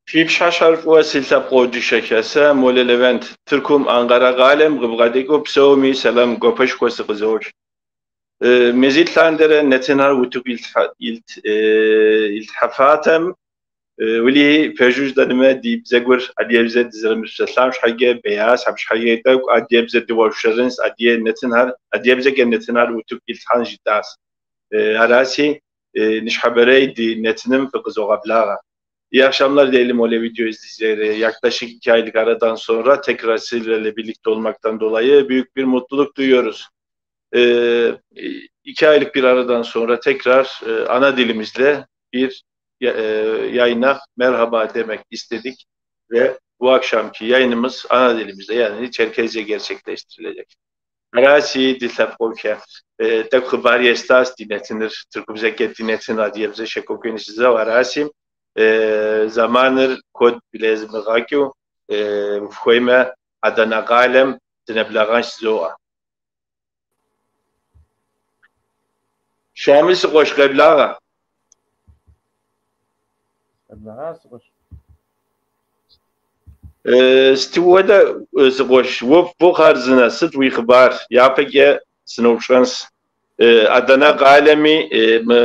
Фи пщыхьэщхьэр фӏыуэ си лъэпкъэгъу дыщэхэ, сэ Молэ Левент, Тыркум, Анкъарэ къалэм къыбгъэдэкӏыу псоми сэлам гуапэшхуэ сыкъызох. Мазитӏ лъандэрэ нэтынхэр утыку итлъхьэфатэм, уэлэхьи пэжу жытӏэнумэ, ди бзэгур адыгэбзэ дызэрымыпсэлъам щхьэкӏэ беяс, абы щхьэкӏэ тӏэкӏу адыгэбзэ дыуэршэрынс, адыгэ нэтынхэр, адыгэбзэкӏэ нэтынхэр утыку итлъхьэн жытӏащ. Араси, ныщхьэбэрей ди нэтыным фыкъызогъэблагъэ. İyi akşamlar diyelim Mole Video izleyicileri. Yaklaşık 2 aylık aradan sonra tekrar sizlerle birlikte olmaktan dolayı büyük bir mutluluk duyuyoruz. 2 aylık bir aradan sonra tekrar ana dilimizle bir yayına merhaba demek istedik ve bu akşamki yayınımız ana dilimizde, yani Çerkezce gerçekleştirilecek. Аращи, ди лъэпкъэгъухэ, тӏэкӏу хъыбар естащ ди нэтыныр, тыркубзэкӏэ ди нэтын адыгэбзэ щекӏуэкӏын жызӏэу аращи, зэманыр куэд блэзмыгъэкӏыу, фхуеймэ, Адэнэ къалэм дынэблэгъэнщ жызоӏэ. Щамил си къуэш, къеблагъэ. Къеблагъа, си къуэш. Сыт хуэдэ, си къуэш, уэ хъарзынэ, сыт уи хъыбар? Япэкӏэ сыноупщӏэнщ. Адэнэ къалэми, мы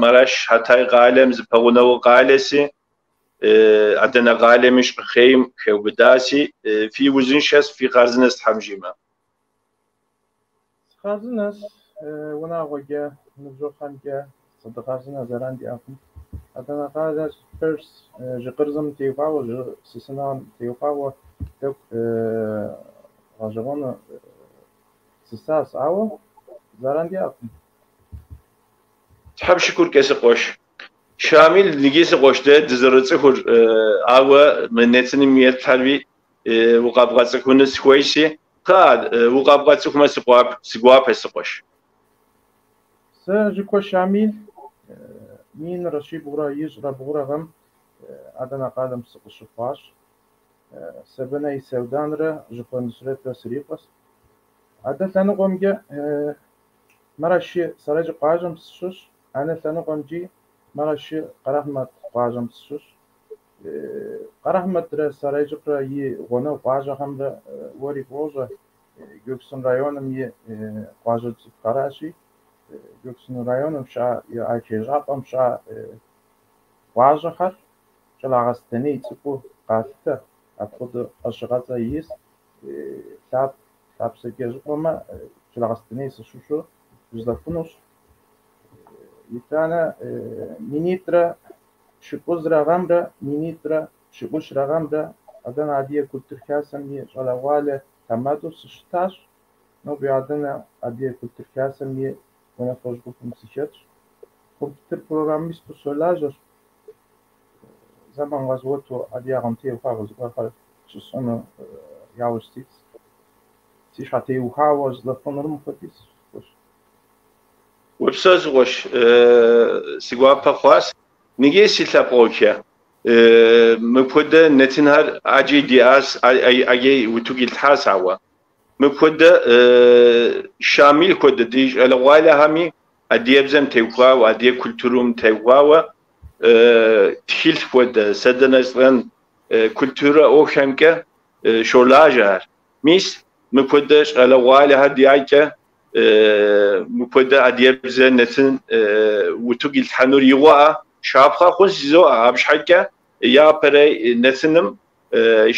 Мараш Хатай къалэм зыпэгъунэгъу къалэси, Адэнэ къалэми щӏыхъейм хеубыдаси, фи узыншэс, фи хъарзынэс Тхьэм жиӏэмэ. Сыхъарзынэс, унагъуэкӏэ, ныбжьэгъухэмкӏэ сыдыхъарзынэ, зэран диӏэкъым. Адэнэ къалэр пэжщ, жьы къырзым теухуауэ, жьы сысыныгъэм теухуауэ тӏэкӏу гъэщӏэгъуэну сысащ, ауэ зэран диӏэкъым. Тхьэм шыкуркӏэ, си къуэш. Щамил ныги си къуэш, дэ дызэрыцӏыхур, ауэ мы нэтыным еплъхэри укъэбгъэцӏыхуну сыхуейщи, кхъыӏэ, укъэбгъэцӏыхумэ си гуапэ, си къуэш. Сэ Жыкуэ Щамил, 1172 гъэм Адэнэ къалэм сыкъыщыхъуащ. Сэбэнэ Севданрэ Жыкуэ Нусретрэ срикъуэс. Адэ лъэныкъуэмкӏэ Мараши Сарэджы къуажэм сыщыщ, анэ лъэныкъуэмкӏи Мараши Къэрэхьмэт къуажэм сыщыщ. Къэрэхьмэтрэ Сарэджыкърэ и гъунэгъу къуажэхэмрэ уэри фощӏэ, Гёксун районым и къуажэ цӏыкӏухэращи, Гёксун районым щыӏэ, а тегъэщӏапӏэм щыӏэ къуажэхэр Чылагъэстэней цӏыкӏуу къалъытэ, апхуэдэ фӏэщыгъэцӏэ ис, лъапсэкӏэ жыпӏэмэ, Чылагъэстэней сыщыщу жызӏэфынущ. Итӏанэ 2019 гъэмрэ 2020 гъэмрэ Адэнэ Адыгэ Культур Хасэм и щӏалэгъуалэ тхьэмадэу сыщытащ. Ноби Адэнэ Адыгэ Культур Хасэм и унафэщӏ гупым сыхэтщ. Компьютер программисту солажьэщ. Зэман къэзгъуэту адыгагъэм теухуауэ зыгуэрхэр жысӏэну яужь ситщ. Си щхьэ теухуауэ жызӏэфынур мыпхуэдизщ. Упсэу, си къуэш, си гуапэ хъуащ. Ныги си лъэпкъэгъухэ, мыпхуэдэ нэтынхэр ӏэджи диӏащ, ӏэджи утыку итлъхьащ, ауэ мыпхуэдэ Щамил хуэдэ ди щӏалэгъуалэхэми адыгэбзэм теухуауэ, адыгэ культурэм теухуауэ тхылъ хуэдэ, сэ дэнэ жысӏэн, культурэ ӏуэхухэмкӏэ щолажьэхэр. Мис мыпхуэдэ щӏалэгъуалэхэр дяпэкӏэ мыпхуэдэ адыгэбзэ нэтын утыку итлъхьэнур игъуэӏэ щапхъэ хъунщ жызоӏэ. Абы щхьэкӏэ япэрей нэтыным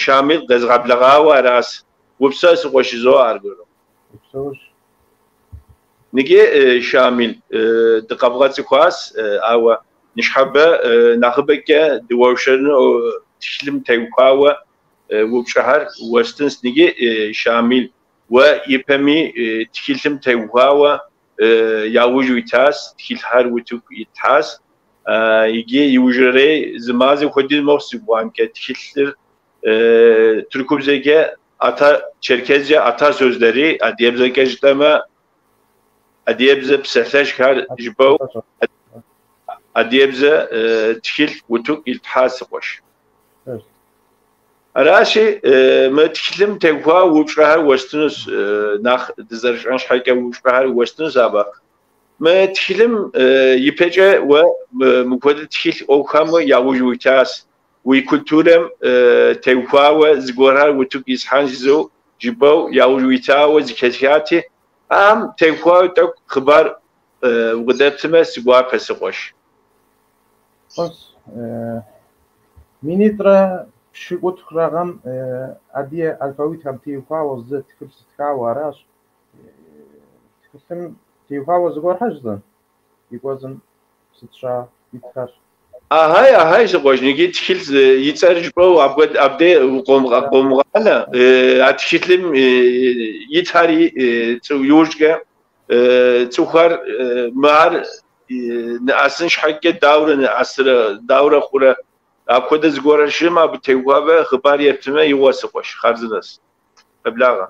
Щамил къезгъэблэгъауэ аращ. Упсэу, си къуэш, жызоӏэ аргуэру. Упсэущ. Ныги Щамил дыкъэбгъэцӏыхуащ, ауэ ныщхьэбэ нэхъыбэкӏэ дыуэршэрыну тхылъым теухуауэ упщӏэхэр уэстынщ. Ныги Щамил, уэ ипэми тхылъым теухуауэ яужь уитащ, тхылъхэр утыку итлъхьащ. Иджы иужьрей зы мазэ хуэдиз мэхъу зэрызгугъамкӏэ тхылъыр тыркубзэкӏэ ата Çerkezce atasözleri, адыгэбзэкӏэ жытӏэмэ, адыгэбзэ псалъэжьхэр жыпӏэу адыгэбзэ тхылъ утыку итлъхьа, си къуэш. Аращи, мы тхылъым теухуа упщӏэхэр уэстынущ, нэхъ дызэрыщӏэн щхьэкӏэ упщӏэхэр уэстынущ, абы. Мы тхылъым ипэкӏэ уэ мыпхуэдэ тхылъ ӏуэхухэм яужь уитащ. Уи культурэм теухуауэ зыгуэрхэр утыку исхьэн жызэу жыпӏэу яужь уитауэ зэхэсхати, ахэм теухуауэ тӏэкӏу хъыбар укъыдэптмэ, си гуапэ, си къуэш. Хъунщ. Минитӏрэ пщыкӏутхурэ гъэм адыгэ алфавитхэм теухуауэ зы тхылъ стхауэ аращ. Тхылъым теухуауэ зыгуэрхэр жысӏэн? И кӏуэцӏым сыт ща итхэр? Ахай, ахай, си къуэш, иджы тхылъ и цӏэр жыпӏэу абдей къомыгъанэ. А тхылъым итхэри иужькӏэ цӏыхухэр мыхэр нэӏэсын щхьэкӏэ даурэ нэӏэсрэ, даурэ хъурэ, апхуэдэ зыгуэрхэр щыӏэмэ, абы теухуауэ хъыбар ептмэ, игъуэ, си къуэш, хъарзынэс. Къеблагъэ.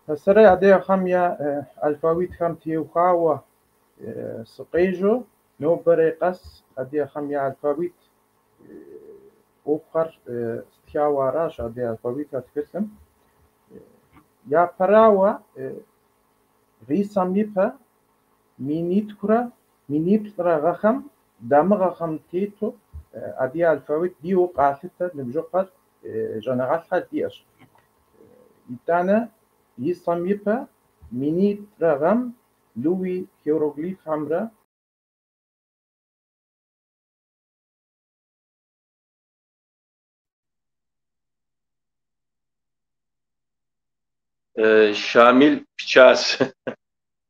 Пасэрей адыгэхэм я алфавитхэм теухуауэ сыкъежьэу нобэрей къэс адыгэхэм я алфавит ӏуэхухэр стхауэ аращ адыгэ алфавитхэр тхылъым. Япэрауэ, Хьисэм ипэ минитхурэ миниплӏрэ гъэхэм дамыгъэхэм тету адыгэ алфавит диӏэу къалъытэ ныбжьэгъухэр, щӏэныгъэлӏхэр диӏэщ. Итӏанэ Хьисэм ипэ минитӏрэ гъэм луи иероглифхэмрэ Щамил пычащ.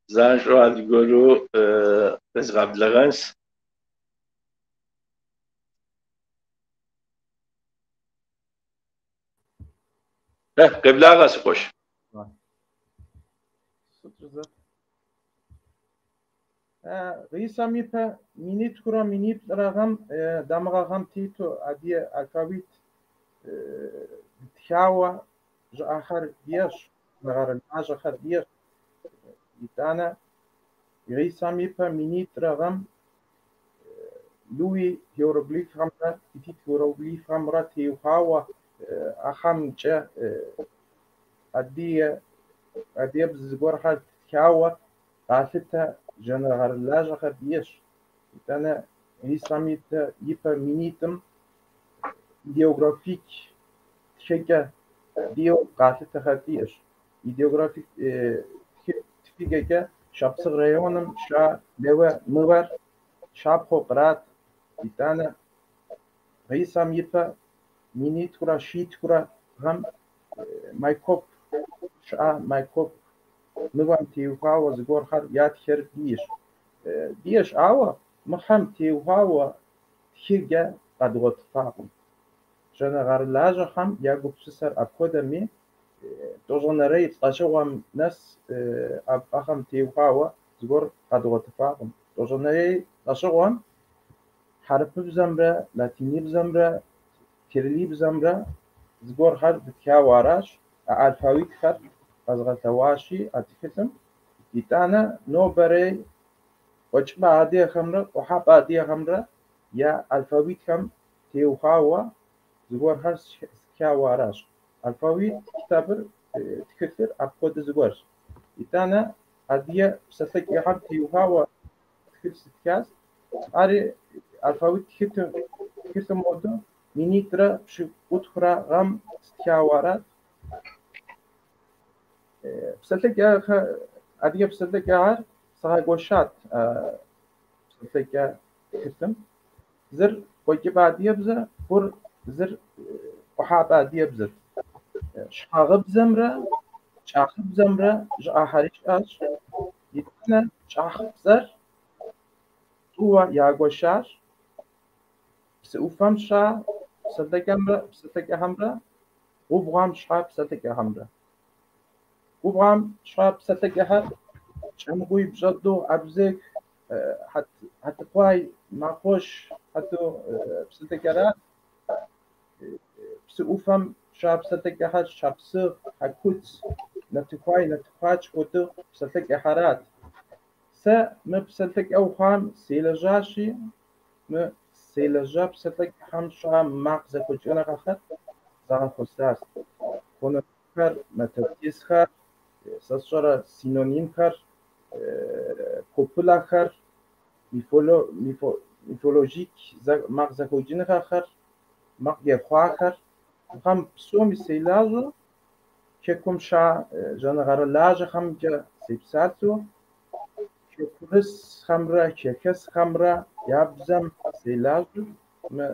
Занщӏэу аргуэру къезгъэблэгъэнщ. Къеблагъэ, си къуэш. Сыт жызэт? Хьисэм ипэ минитхурэ миниплӏрэ гъэм дамыгъэхэм тету адыгэ алфавит тхауэ жыӏэхэр диӏэщ, щӏэныгъэрылажьэхэр диӏэщ. Итӏанэ Хьисэм ипэ минитӏрэ гъэм луи иероглифхэмрэ хетит иероглифхэмрэ теухуауэ ахэмкӏэ адыгэбзэ зыгуэрхэр тхауэ къалъытэ щӏэныгъэрылажьэхэр диӏэщ. Итӏанэ Хьисэм ипэ минитӏым идеографик тхыкӏэ диӏэу къалъытэхэр диӏэщ. Идеографик тхыкӏэкӏэ Шапсыгъ районым щыӏэ Леуэ мывэр щапхъэу кърат. Итӏанэ Хьисэм ипэ минитхурэ щитхурэ гъэм Майкоп щыӏэ Майкоп мывэм теухуауэ зыгуэрхэр ятхэр диӏэщ. Диӏэщ, ауэ мыхэм теухуауэ тхыгъэ къэдгъуэтыфакъым. Щӏэныгъэрылажьэхэм я гупсысэр апхуэдэми, тӏощӏанэрей лӏэщӏыгъуэм нэс ахэм теухуауэ зыгуэр къэдгъуэтыфакъым. Тӏощӏанэрей лӏэщӏыгъуэм хьэрыпыбзэмрэ латиныбзэмрэ кириллыбзэмрэ зыгуэрхэр дытхауэ аращ, а алфавитхэр къэзгъэлъэгъуащи а тхылъым. Итӏанэ нобэрей къуэкӏыпӏэ адыгэхэмрэ къухьэпӏэ адыгэхэмрэ я алфавитхэм теухуауэ зыгуэрхэр стхауэ аращ. Алфавит китабыр, тхылъыр апхуэдэ зыгуэрщ. Итӏанэ адыгэ псэлъэкӏэхэм теухуауэ тхылъ сытхащ. Ари алфавит тхылъым хуэдэу минитӏрэ пщыкӏутхурэ гъэм стхауэ арат. Псэлъэкӏэхэр, адыгэ псэлъэкӏэхэр сыгъэгуэшат псэлъэкӏэ тхылъым. Зыр къуэкӏыпӏэ адыгэбзэ, хур зыр къухьэпӏэ адыгэбзэт. Щхьэгъыбзэмрэ кӏахыбзэмрэ жыӏэхэри щыӏэщ. Итӏанэ кӏахыбзэр тӏууэ ягуэшащ. Псы ӏуфэм щыӏэ псэлъэкӏэхэмрэ губгъуэм щыӏэ псэлъэкӏэхэмрэ. Губгъуэм щыӏэ псэлъэкӏэхэр Кӏэмыргуей, Бжьэдыгъу, Абзех, Хьэтыкъуай, Мэхъуэш, хьэту псэлъэкӏэрат. Псы ӏуфэм щыӏэ псэлъэкӏэхэр Шапсыгъ, Хьэкуц, Нэтыхъуай, Нэтыхъуач хуэдэу псэлъэкӏэхэрат. Сэ мы псэлъэкӏэу хъуам селэжьащи, мы селэжьа псэлъэкӏэхэм щыӏэ макъ зэхъуэкӏыныгъэхэр зэгъэхуэсащ. Фонетикхэр, метатезхэр, сэ сщӏэрэ синонимхэр копулэхэр, мифологик макъ зэхъуэкӏыныгъэхэр, макъ ехуахэр. Абыхэм псоми селажьэу, хэкум щыӏэ щӏэныгъэрылажьэхэмкӏэ сепсалъэу, хэкурысхэмрэ хэхэсхэмрэ я бзэм селажьэу мы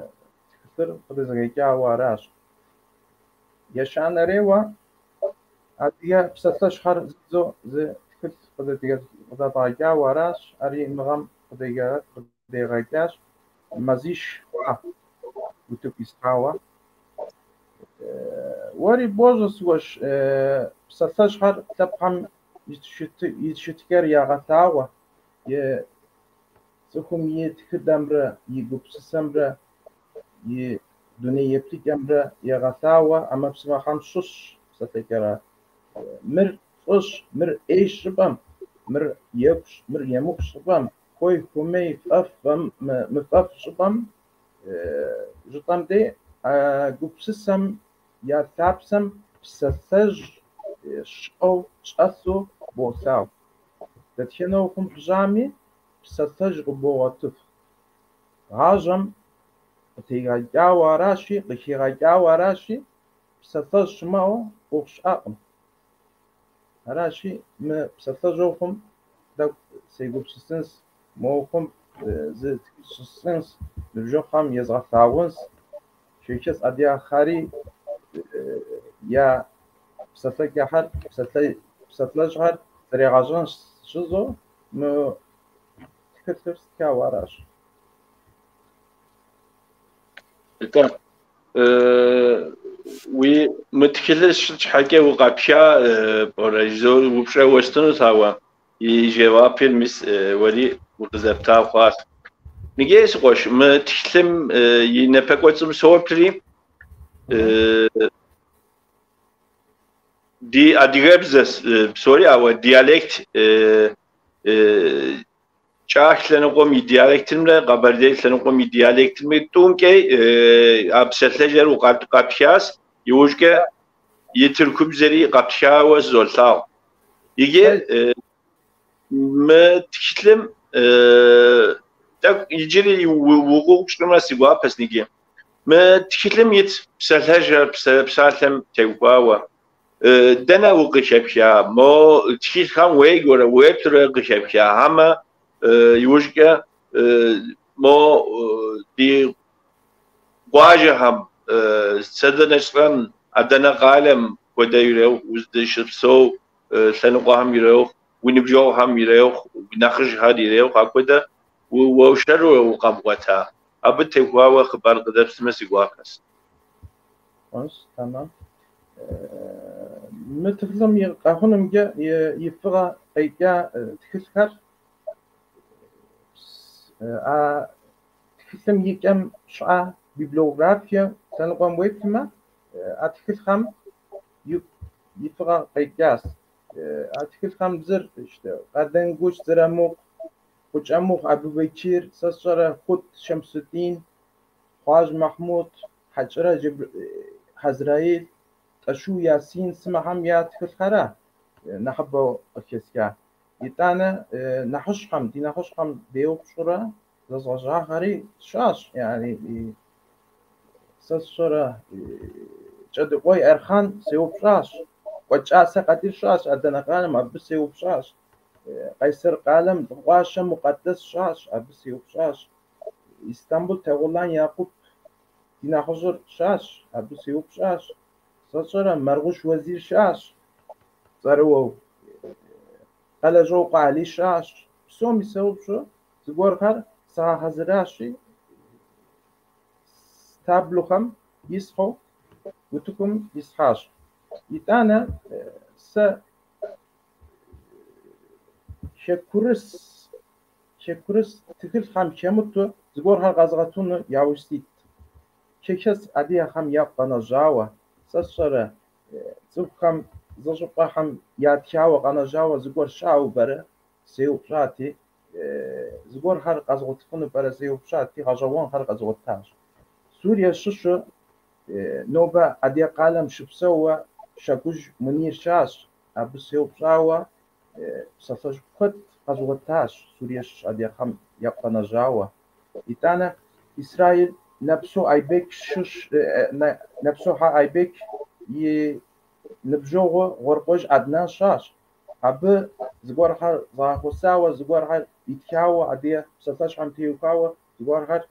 тхылъыр къыдэзгъэкӏауэ аращ. Ещанэрейуэ адыгэ псалъэжьхэр зыдзу зы тхылъ къыдэдгъэкӏауэ аращ. Ари мы гъэм къыдигъэкӏащ. Мазищ хъуа утыку исхьауэ. Уэри бощӏэ, си къуэш, псалъэжьхэр лъэпкъхэм и щытыкӏэр ягъэлъагъуэ, и цӏыхум и тхыдэмрэ и гупсысэмрэ и дуней еплъыкӏэмрэ егъэлъагъуэ ӏэмэпсымэхэм щыщщ псэлъэкӏэрэ. Мыр фӏыщ, мыр ӏейщ жыпӏэм, мыр екӏущ, мыр емыкӏущ жыпӏэм, хуей, хуэмей, фӏэфӏ, мыфӏэфӏ жыпӏэм, жытӏэм дей а гупсысэм я лъапсэм псалъэжь щыӏэу щӏэлъу болъагъу. Дэтхэнэ ӏуэхум пыщӏами, псалъэжь къыбогъуэтыф. Гъащӏэм къытегъэкӏауэ аращи, къыхигъэкӏауэ аращи, псалъэжь щымыӏэу ӏуэху щыӏэкъым. Аращи, мы псалъэжь ӏуэхум тӏэкӏу сегупсысынс, мы ӏуэхум зы тхылъ щысщӏынс, ныбжьэгъухэм езгъэлъагъунс, хэхэс адыгэхэри я псэлъэкӏэхэр, псалъэжьхэр зэрегъэщӏэнщ жызӏэу мы тхылъыр стхауэ аращ. Нтӏэ, уи мы тхылъыр сыт щхьэкӏэ укъэпха пӏэрэ жызӏэу упщӏэ уэстынут, ауэ и жэуапыр мис уэри укъызэпта хъуащ. Иджы, си къуэш, мы тхылъым и напэкӏуэцӏым соплъри, ди адыгэбзэ псори, ауэ диалект Кӏах лъэныкъуэм и диалектымрэ Къэбэрдей лъэныкъуэм и диалектымрэ тӏумкӏэ а псалъэжьэр къэптхащ, иужькӏэ и тыркубзэри къэптхауэ сызолъагъу. Иджы мы тхылъым тӏэкӏу иджыри угугъу пщӏымэ си гуапэщ иджы. Мы тхылъым ит псалъэжьэр псалъэм теухуауэ дэнэ укъыхэпха? Мо тхылъхэм уеджэурэ, уеплъурэ къыхэпха? Хьэмэ иужькӏэ мо ди къуажэхэм, сэ дэнэ щӏыпӏэм, Адэнэ къалэм хуэдэ ирехъу, уздыщыпсэу лъэныкъуэхэм ирехъу, уи ныбжьэгъухэм ирехъу, уи нэхъыжьхэр ирехъу, апхуэдэ уэуэршэрурэ укъэбгъуэта? Абы теухуауэ хъыбар къыдэптмэ си гуапэщ. Хъунщ, тэмэм. Мы тхылъым и къэхъунымкӏэ и фӏыгъэ къекӏа тхылъхэр а тхылъым и кӏэм щыӏэ библиографие лъэныкъуэм уеплъмэ, а тхылъхэм и фӏыгъэ къекӏащ. А тхылъхэм зыр Къардэнгъущӏ Зырамыку, Гъукӏэмыхъу Абубэчир, сэ сщӏэрэ Хъут Шэмсудин, Хъуажь Мэхьмуд, Хьэкӏырэ Хьэзраил, Тӏэшу Ясин сымэхэм я тхылъхэрэ нэхъыбэу къыхэсха. Итӏанэ нэхъыжьхэм, ди нэхъыжьхэм деупщӏурэ зэзгъэщӏахэри щыӏэщ. Yani сэ сщӏэрэ Кӏэдыкӏуей Эрхъан сеупщӏащ, Кӏуэкӏасэ Къадир щыӏэщ Адэнэ къалэм, абы сеупщӏащ. Къайсэр къалэм Лӏыгъуащэ Мукъэдэс щыӏэщ, абы сеупщӏащ. Истамбыл Тэгъулан Якъуб ди нэхъыжьыр щыӏэщ, абы сеупщӏащ. Сэ сщӏэрэ Маргъущ Уэзир щыӏэщ, цӏэрыуэу. Къалэщӏокъуэ Алий щыӏэщ. Псоми сеупщӏу зыгуэрхэр сагъэхьэзыращи, таблохэм исхьэу утыкум исхьащ. Итӏанэ сэ хэкурыс тхылъхэм хэмыту зыгуэрхэр къэзгъуэтыну яужь ситт. Хэхэс адыгэхэм ягу къэнэжауэ, сэ сщӏэрэ цӏыхухэм зыщӏыпӏэхэм ятхауэ къэнэжауэ зыгуэр щыӏэу пӏэрэ сеупщӏати, зыгуэрхэр къэзгъуэтыфыну пӏэрэ сеупщӏати, гъэщӏэгъуэнхэр къэзгъуэтащ. Сурие щыщу нобэ Адыгэ къалэм щыпсэууэ Шэкӏужь Мунир щыӏэщ, абы сеупщӏауэ псалъэжь куэд къэзгъуэтащ Сурие щыщ адыгэхэм ягу къэнэжауэ. Итӏанэ Израиль Нэпсо Айбек щыщ Нэпсохьэ Айбек и ныбжьэгъу Гъуэркъуэжь Аднан щыӏэщ. Абы зыгуэрхэр зэхуэхьэсауэ, зыгуэрхэр итхауэ, адыгэ псалъэжьхэм теухуауэ зыгуэрхэр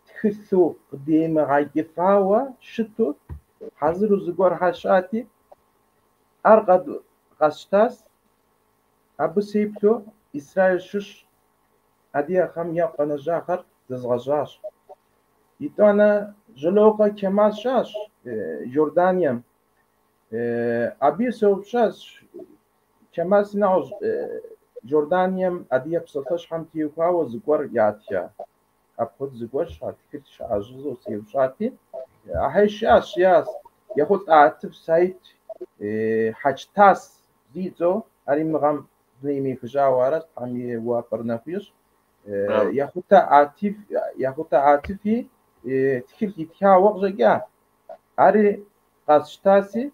тхылъу къыдимыгъэкӏыфауэ щыту хьэзыру зыгуэрхэр щыӏэти, ар къэсщтащ. Абы сеплъу Израиль щыщ адыгэхэм ягу къэнэжахэр зэзгъэщӏащ. Итӏанэ Жылокъуэ Кемал щыӏэщ Иорданием. Абы сеупщӏащ, Кемал, си нэгъуэщӏ Иорданием адыгэ псалъэжьхэм теухуауэ зыгуэр ятха. Апхуэдэ зыгуэр щыӏэ, тхылъ щыӏэ жысӏэу сеупщӏати, ахьей щыӏэщ, жиӏащ. Ехъулӏэ Атыф Саид Хьэчтас зи цӏэу, ари мы гъэм дунейм ехыжауэ аращ, Тхьэм и уапӏэр нэху ищӏ. Ехъулӏэ Атыфи тхылъ итхауэ къыщӏэкӏа. Ари къэсщтаси,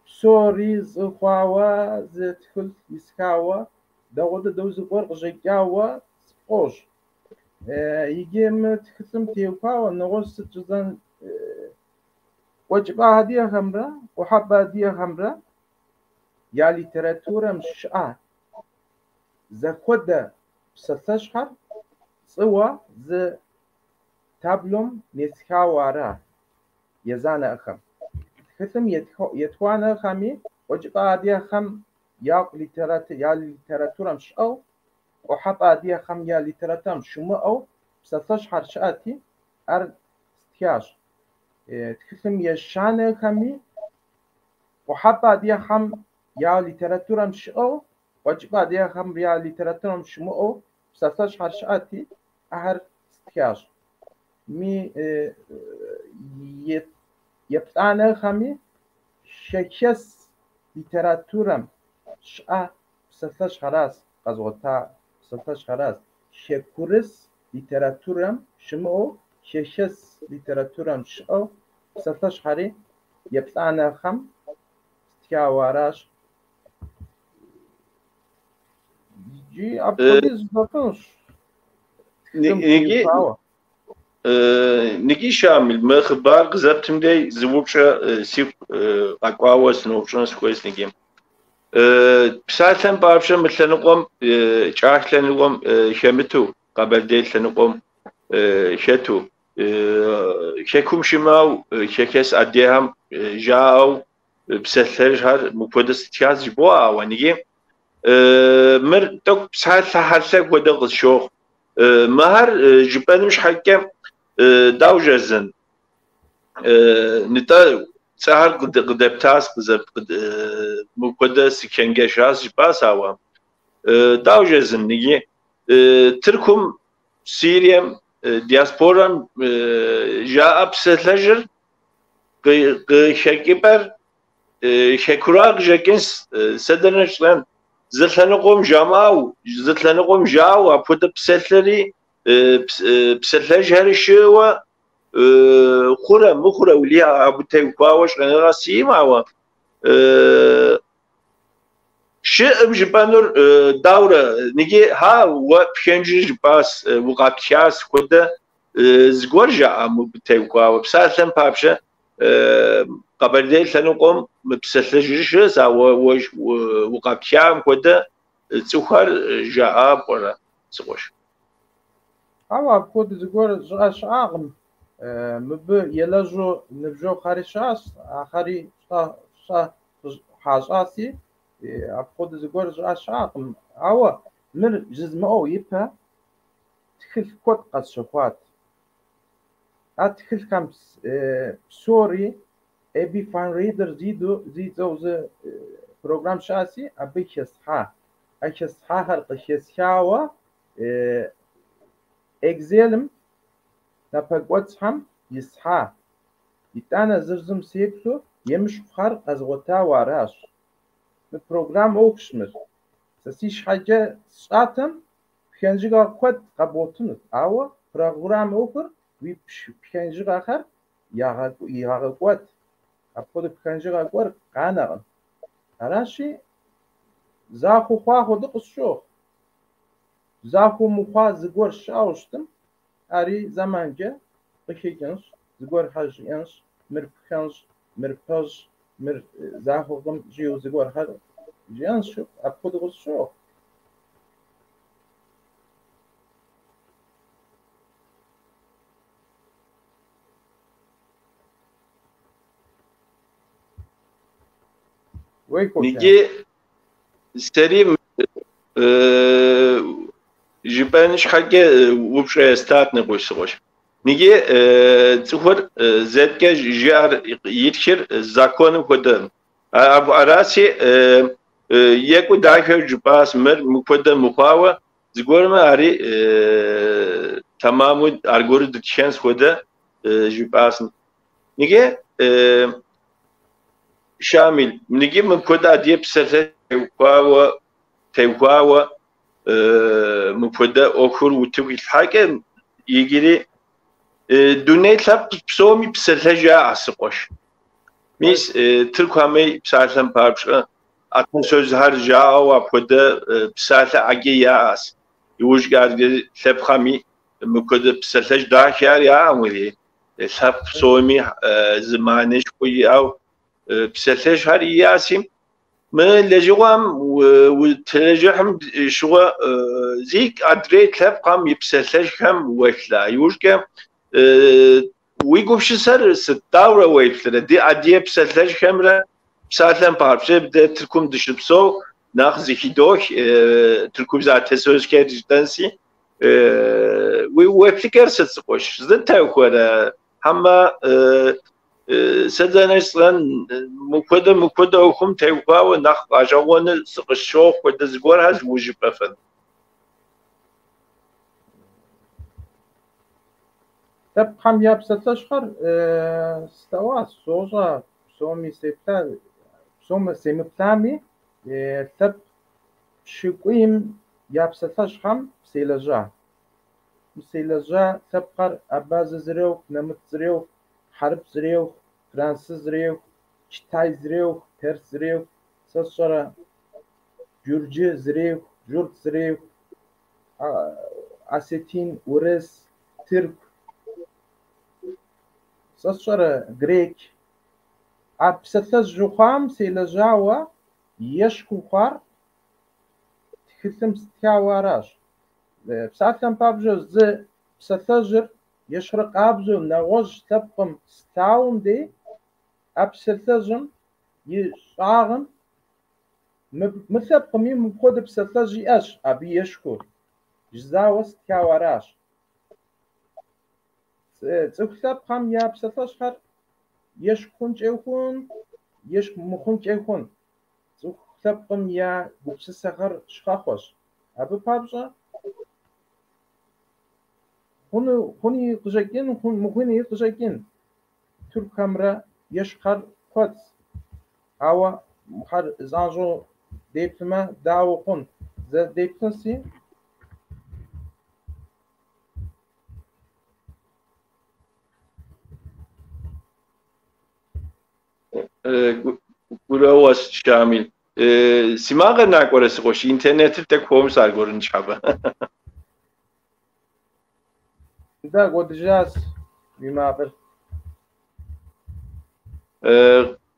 псори зы хъуауэ, зы тхылъ исхауэ, дэгъуэ дыдэу зыгуэр къыщӏэкӏауэ сфӏощӏ. Иджы мы тхылъым теухуауэ нэгъуэщӏ сыт жысӏэн, къуэкӏыпӏэ адыгэхэмрэ къухьэпӏэ адыгэхэмрэ я литературэм щыӏэ зэхуэдэ псалъэжьхэр цӏыуэ зы таблом несхауэ ара езанэ ӏыхьэм. Тхылъым етхуанэ ӏыхьэми къуэкӏыпӏэ адыгэхэм я литературэм щыӏэу, къухьэпӏэ адыгэхэм я литературэм щымыӏэу псалъэжьхэр щыӏэти, ар стхащ. Тхылъым ещанэ ӏыхьэми къухьэпӏэ адыгэхэм я литературэм щыӏэу, къуэкӏыпӏэ адыгэхэм я литературэм щымыӏэу псалъэжьхэр щыӏэти, ахэр стхащ. Мы еплӏанэ ӏыхьэми хэхэс литературэм щыӏэ псалъэжьхэращ къэзгъуэта псалъэжьхэращ. Хэкурыс литературэм щымыӏэу, хэхэс литературэм щыӏэу псалъэжьхэри еплӏанэ ӏыхьэм стхауэ аращ. Иджы апхуэдиз жысӏэфынущ тхылъым теухуауэ. Ныги Щамил, мы хъыбар къызэптым дей зы упщӏэ сигу къэкӏуауэ сыноупщӏыну сыхуейщ ныги. Псалъэм папщӏэ мы лъэныкъуэм, кӏах лъэныкъуэм хэмыту, Къэбэрдей лъэныкъуэм хэту, хэкум щымыӏэу хэхэс адыгэхэм жаӏэу псалъэжьхэр мыпхуэдэ стхащ жыбоӏэ, ауэ ныги мыр тӏэкӏу псалъэ хьэлъэ хуэдэ къысщохъу. Мыхэр жыпӏэным щхьэкӏэ дауэ жезын? Нтӏэ цӏэхэр къыдэптащ, мыпхуэдэ сычэнджэщащ жыпӏащ, ауэ дауэ жезын ныги Тыркум, Сирием, диаспорэм жаӏэ псалъэжьыр къыхэкӏыпӏэр хэкура къыщӏэкӏынщ, сэ дэнэ сщӏэн? Зы лъэныкъуэм жамыӏэу, зы лъэныкъуэм жаӏэу апхуэдэ псалъэри, псалъэжьхэри щыӏэуэ хъурэ мыхъурэ уэлэхьи абы теухуауэ щӏэныгъэ сиӏым, ауэ щыӏэм жыпӏэнур даурэ, ныги хьа уэ пхэнжыр жыпӏащ, укъэптхащ хуэдэ зыгуэр жаӏа мыбы теухуауэ. Псалъэм папщӏэ, Къэбэрдей лъэныкъуэм мы псалъэжьыр щыӏэщ, ауэ уэ укъэптхам хуэдэ цӏыхухэр жаӏа пӏэрэ, си къуэш? Ауэ апхуэдэ зыгуэр жызыӏэ щыӏакъым. Мыбы елэжьу ныбжьэгъухэри щыӏэщ, ахэри щӏэ хьэщӏащи, апхуэдэ зыгуэр жызыӏэ щыӏакъым. Ауэ мыр жызмыӏэу ипэ тхылъ куэд къэсщэхуат. А тхылъхэм псори ABBYY FineReader зи цӏэу зы программ щыӏэщи, абы хэсхьа. А хэсхьахэр къыхэсхауэ Excel-м напэкӏуэцӏхэм исхьа. Итӏанэ зыр зым сеплъу емыщхьухэр къэзгъуэтауэ аращ. Мы программ ӏуэхущ мыр. Сэ си щхьэкӏэ сщӏатэм пхэнжыгъэ куэд къэбгъуэтынут, ауэ программ ӏуэхур уи пхэнжыгъэхэр егъэкӏуэд. Апхуэдэ пхэнжыгъэ гуэр къанэкъым. Аращи, Захуэ хъуа хуэдэ къысщохъу. Захуэ мыхъуа зыгуэр щыӏэу щытым, ари зэманкӏэ къыхэкӏынщ, зыгуэрхэр жиӏэнщ, мыр пхэнщ, мыр пэжщ, мыр захуэкъым жиӏэу зыгуэрхэр жиӏэнщ, апхуэдэу къысщохъу. Ниги сэри жыпӏэн щхьэкӏэ упщӏэ естат нэгъуэщӏ. Ниги цӏыхур зэткӏэ жиӏэр итхыр законым хуэдэ. Араси екӏу дахэ жыпӏащ мыр мыпхуэдэ мыхъуауэ зыгуэрмэ ари тэмаму аргуэру дытхэн хуэдэ жыпӏащ. Ниги Шамил, ниги мыпхуэдэ адыгэ псалъэ теухуауэ мыпхуэдэ ӏуэхур утыку илъхьакӏэ иджыри дуней лъэпкъ псоми псалъэ жаӏэ си къуэш. Мис тыркухами псалъэм папщӏэ atasözхэр жаӏэу апхуэдэ псалъэ ӏэджэ яӏэщ. Иужькӏэ адыгэ лъэпкъхэми мыпхуэдэ псалъэжь дахэр яӏэм уи лъэпкъ псоми зы мыхьэнэшхуэ иӏэу псалъэжьхэр иӏэщи, мы лэжьыгъэм утелэжьыхьым щыгъуэ зи адрей лъэпкъхэм и псалъэжьхэм уеплъа. Иужькӏэ уи гупсысэр сыт дауэрэ уеплърэ? Ди адыгэ псалъэжьхэмрэ псалъэм папщӏэ дэ Тыркум дыщыпсэу нэхъ зыхыдох тыркубзэ atasözхэр жытӏэнси. Уи уеплъыкӏэр сыт си къуэш? Зэтехуэрэ? Хьэмэ сэ дэнэ сщӏэн мыпхуэдэ ӏуэхум теухуауэ нэхъ гъэщӏэгъуэну сыкъыщохъу хуэдэ зыгуэрхэр ужыпӏэфын. Лъэпкъхэм я псалъэжьхэр слъэгъуащ, сощӏэ, псоми сеплъа, псоми семыплъами, лъэпкъ пщыкӏуийм я псалъэжьхэм селэжьа. Селэжьа лъэпкъхэр абазэ зэреху, нэмыц зэреху, хьэрып зэреху, француз зэреху, китай зэреху, перс зэреху, сэ сщӏэрэ джурджы зэреху, журт зэреху, осетин, урыс, тырку, сэ сщӏэрэ грек. А псалъэжь хъуам селэжьауэ ещхьу хъуар тхылъым стхауэ аращ. Псалъэм папщӏэ зы псалъэжьыр ещхьыркъабзэу нэгъуэщӏ лъэпкъым слъагъум дей, а псалъэжьым и щӏагъым мы лъэпкъми мыпхуэдэ псалъэжь иӏэщ, абы ещхьу жызауэ стхауэ аращ. Цӏыху лъэпкъхэм я псалъэжьхэр ещхь хъункӏэ хъун, ещхь мыхъункӏэ хъун. Цӏыху лъэпкъым я гупсысэхэр щхьэхуэщ. Абы папщӏэ хъуни къыщӏэкӏын, мыхъуни къыщӏэкӏын. Тыркухэмрэ ещхьхэр куэдщ. Ауэ мыхэр занщӏэу деплъмэ, дауэ хъун? Зэ деплъынси. Гурыӏуэгъуэщ, Шамил. Си макъыр накӏуэрэ си къуэш, интернетыр тӏэкӏу хуэмщ аргуэру ныщхьэбэ. Да, кӏуэдыжащ уи макъыр.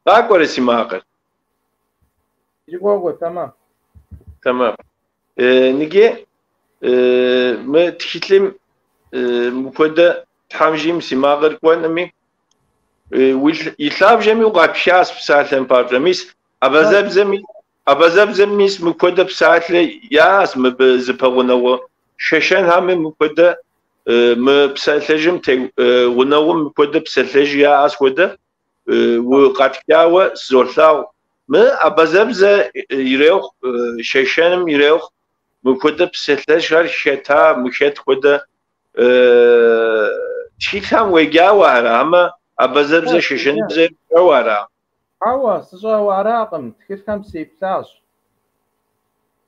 Къакӏуэрэ си макъыр? Иджы къокӏуэ, тэмэм. Тэмэм. Ниги мы тхылъым мыпхуэдэ Тхьэм жиӏэм си макъыр кӏуэнуми, и лъабжьэми укъапхащ псалъэм папщӏэ. Мис абазэбзэм мис мыпхуэдэ псалъэ яӏэщ мыбы зыпэгъунэгъу. Шэшэнхэми мыпхуэдэ мы псалъэжьым гъунэгъум мыпхуэдэ псалъэжь яӏэщ хуэдэ укъэтхауэ сызолъагъу. Мы абазэбзэ ирехъу, шэшэным ирехъу, мыпхуэдэ псалъэжьхэр хэта, мыхэт хуэдэ тхылъхэм уеджауэ ара, амэ абазэбзэ, шэшэныбзэ пщӏэуэ ара? Хьэуэ, сщӏэуэ аракъым, тхылъхэм сеплъащ.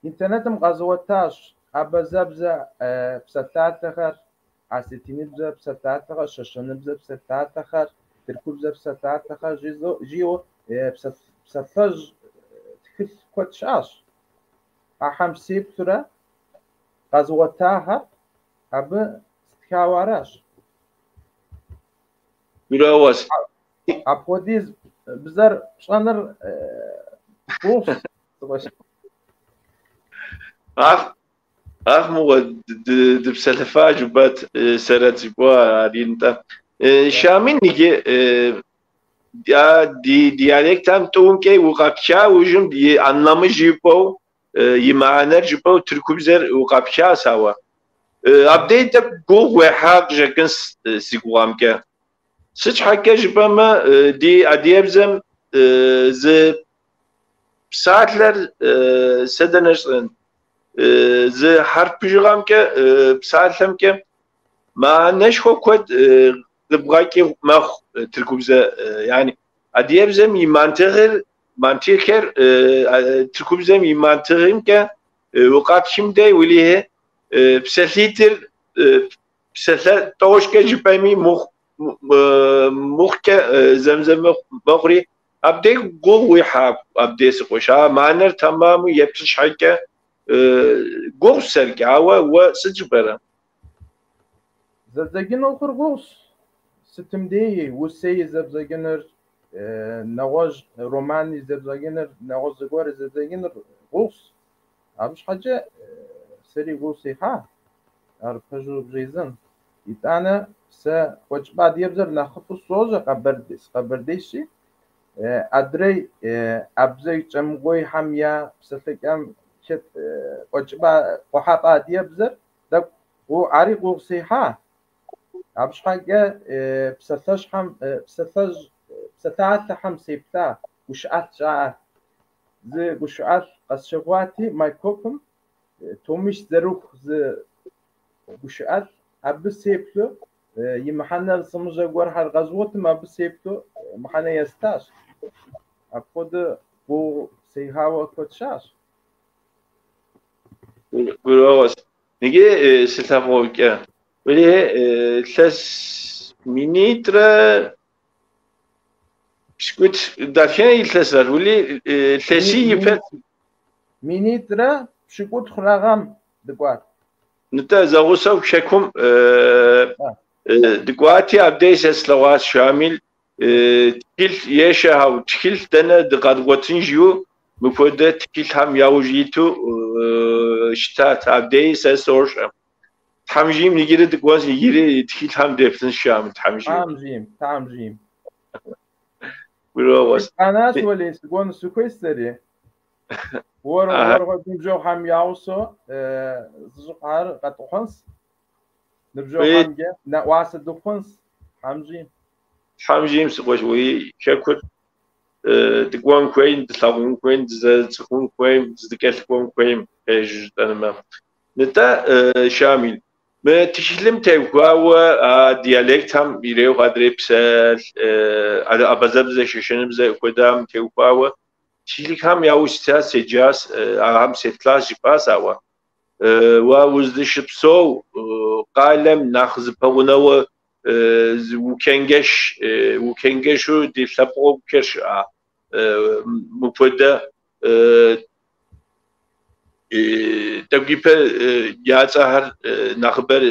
Интернетым къэзгъуэтащ абазэбзэ псалъалъэхэр, осетиныбзэ псалъалъэхэр, шэшэныбзэ псалъалъэхэр, тыркубзэ псалъалъэхэр жиӏэу псалъэжь тхылъ куэд щыӏэщ. Ахэм сеплъурэ къэзгъуэтахэр абы стхауэ аращ. Гурыӏуэгъуэщ. Апхуэдиз бзэр пщӏэныр гугъущ. Ах мыгъуэ дыпсэлъэфа жыпӏэт сэрэ цӏыкӏуэ ари нтӏэ. Шамил иджы ди диалектхэм тӏумкӏэ укъэпха ужым и anlamı жыпӏэу, и мыхьэнэр жыпӏэу тыркубзэр укъэпхащ ауэ. Абдей тӏэкӏу гугъу уехьа къыщӏэкӏынщ си гугъэмкӏэ. Сыт щхьэкӏэ жыпӏэмэ, ди адыгэбзэм зы псалъэр сэ дэнэ щӏын? Зы хьэрф бжыгъэмкӏэ псалъэмкӏэ мыхьэнэшхуэ куэд къыбгъэкӏ мэхъу тыркубзэ. Yani адыгэбзэм и мантыгъыр, мантыгъхэр тыркубзэм и мантыгъымкӏэ укъэпхым дей уэлэхьи псалъитӏыр псалъэ тӏощкӏэ жыпӏэми мыхъукӏэ зэмзэм мэхъури абдей гугъу уихьа абдей сыкъуэш. А мыхьэнэр тэмэму еплъын щхьэкӏэ гугъущ сэркӏэ, ауэ уэ сыт жыпӏэрэ? Зэбдзэкӏын ӏуэхур гугъущ. Сытым деи усэи зэбдзэкӏыныр, нэгъуэщӏ романи зэбдзэкӏыныр, нэгъуэщӏ зыгуэр зэбдзэкӏыныр гугъущ. Абы щхьэкӏэ сэри гугъу сехьа, ар пэжу бжезӏэн. Итӏанэ сэ къуэкӏыпӏэ адыгэбзэр нэхъыфӏу сощӏэ, сыкъэбэрдейщи, адрей абзэг кӏэмгуейхэм я псэлъэкӏэм хэт къуэкӏыпӏэ къухьэпӏэ адыгэбзэр тӏэкӏу ари гугъу сехьа. Абы щхьэкӏэ псалъэщхьэм псалъэжь псалъалъэхэм сеплъа, гущыӏэлъ жаӏэ. Зы гущыӏэлъ къэсщэхуати Майкопым томищ зэрыху зы гущыӏэлъ, абы сеплъу и мыхьэнэр сымыщӏэ гуэрхэр къэзгъуэтым, абы сеплъу мыхьэнэ естащ. Апхуэдэ гугъу сехьауэ куэд щащ. Гурыӏуэгъуэщ. Иджы сылъэпкъымкӏэ. Уэлэхьи илъэс минитӏрэ пщыкӏутӏ дэтхэнэ илъэсрат? Уэлэхьи илъэсий ипэ. 2017 гъэм дыкӏуат. Нтӏэ, зэгъусэу Хэкум дыкӏуати, абдей сэ слъэгъуащ Шамил тхылъ ещэхэу, тхылъ дэнэ дыкъэдгъуэтын жиӏэу мыпхуэдэ тхылъхэм яужь иту щытат. Абдеи сэ сощӏэ. Тхьэм жиӏэм иджыри дыкӏуэнщ, иджыри тхылъхэм деплъынщ Шамил, Тхьэм жиӏэм. Тхьэм жиӏэм, Тхьэм жиӏэм. Гурыӏуэгъуэщ. Къэнащ уэлей, сыкӏуэну сыхуейщ сэри. Уэр ныбжьэгъухэм я гъусэу зыщӏыпӏэхэр къэтӏухьынщ. Ныбжьэгъухэмкӏэ нэӏуасэ дыхъунщ, Тхьэм жиӏэм. Тхьэм жиӏэм сыкъуэш, уи Хэкур дыкӏуэн хуейм, дылъагъун хуейм, дызэрыцӏыхун хуейм, дызэкӏэлъыкӏуэн хуейм, пэжу жытӏэнумэ. Нтӏэ, Шамил, мы тхылъым теухуауэ а диалектхэм ирехъу адрей псалъ, абазэбзэ, шэшэныбзэ хуэдэм теухуауэ тхылъхэм яужь ситащ, седжащ, ахэм сеплъащ жыпӏащ, ауэ уэ уздыщыпсэу къалэм нэхъ зыпэгъунэгъуу укенгэшу ди лъэпкъыгъухэр щыӏа мыпхуэдэ тӏэкӏу ипэ я цӏэхэр нэхъыбэр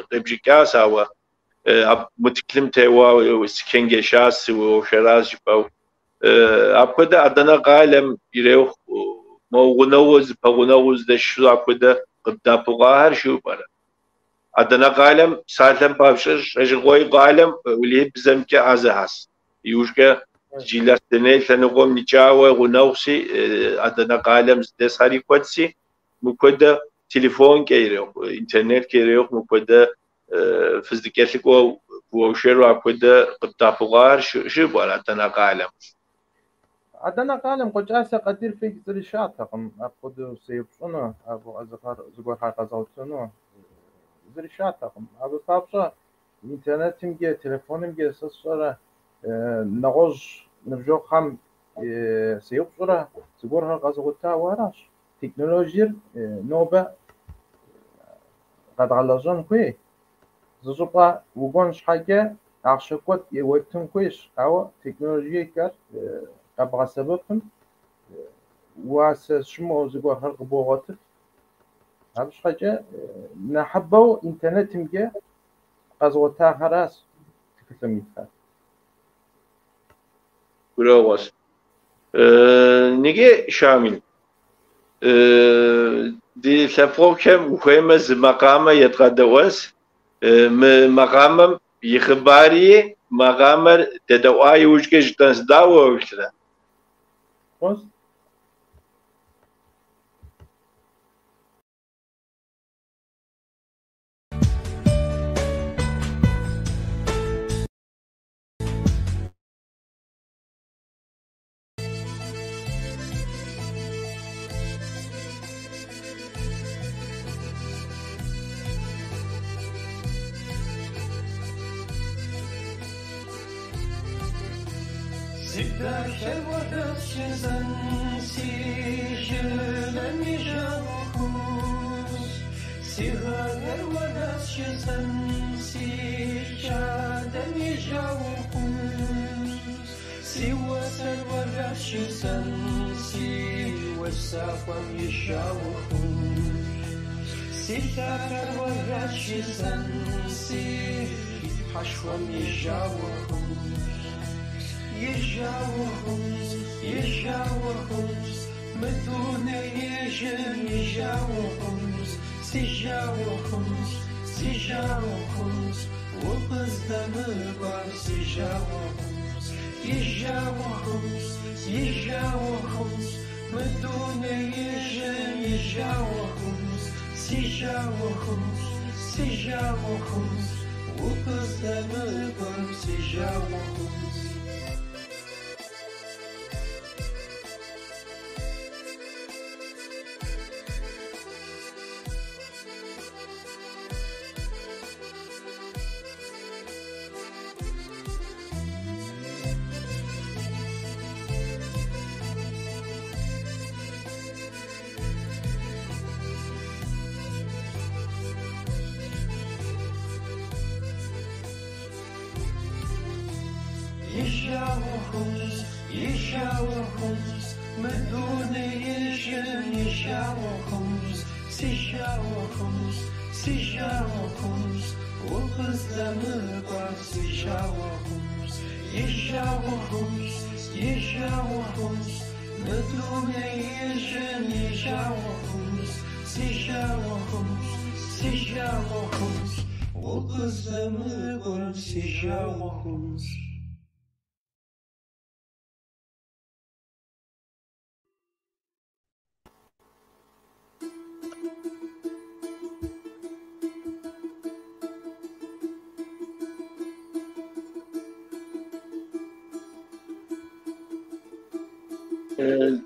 къебжэкӏащ, ауэ мы тхылъым теуауэ сыкенгэшащ, сыуэршэращ жыпӏэу. Апхуэдэ Адана къалэм ирехъу мо гъунэгъуу зыпэгъунэгъуу здэщыту апхуэдэ къыбдэӏэпыкъуахэр щыӏэу пӏэрэ? Адана къалэм псалъэм папщӏэ Щӏэжыкъуей къалэм уэлэхьи бзэмкӏэ ӏэзэхэщ. Иужькӏэ Джылахъстэней лъэныкъуэм никӏауэ гъунэгъущи, Адана къалэм зыдэсхэри куэдщи, мыпхуэдэ телефонкӏэ ирехъу, интернеткӏэ ирехъу, мыпхуэдэ фыздыкӏэлъыкӏуэу фыуэршэру апхуэдэ къыбдэӏэпыкъуахэр щыӏэу пӏэрэ Адана къалэм? Адана къалэм Къуэкӏасэ Къадир фӏэкӏ зыри щыӏэтэкъым, апхуэдэу сеупщӏыну, абы зыгуэрхэр къэзгъуэтыну зыри щыӏэтэкъым. Абы папщӏэ интернетымкӏэ, телефонымкӏэ сэ сщӏэрэ нэгъуэщӏ ныбжьэгъухэм сеупщӏурэ зыгуэрхэр къэзгъуэтауэ аращ. Технологиер нобэ къэдгъэлэжьэн хуей. Зы щӏыпӏэ укӏуэн щхьэкӏэ ахъшэ куэд уептын хуейщ, ауэ технологиехэр къэбгъэсэбэпым уасэ щымыӏэу зыгуэрхэр къыбогъуэтыф. Абы щхьэкӏэ нэхъыбэу интернетымкӏэ къэзгъуэтахэращ тхылъым итхэр. Гурыӏуэгъуэщ. Ныги, Шамил, ди лъэпкъэгъухэм ухуеймэ зы макъамэ едгъэдэӏуэнщ. Мы макъамэм и хъыбари макъамэр дедэӏуа иужькӏэ жытӏэнщ. Дауэ уеплърэ? Хъунщ.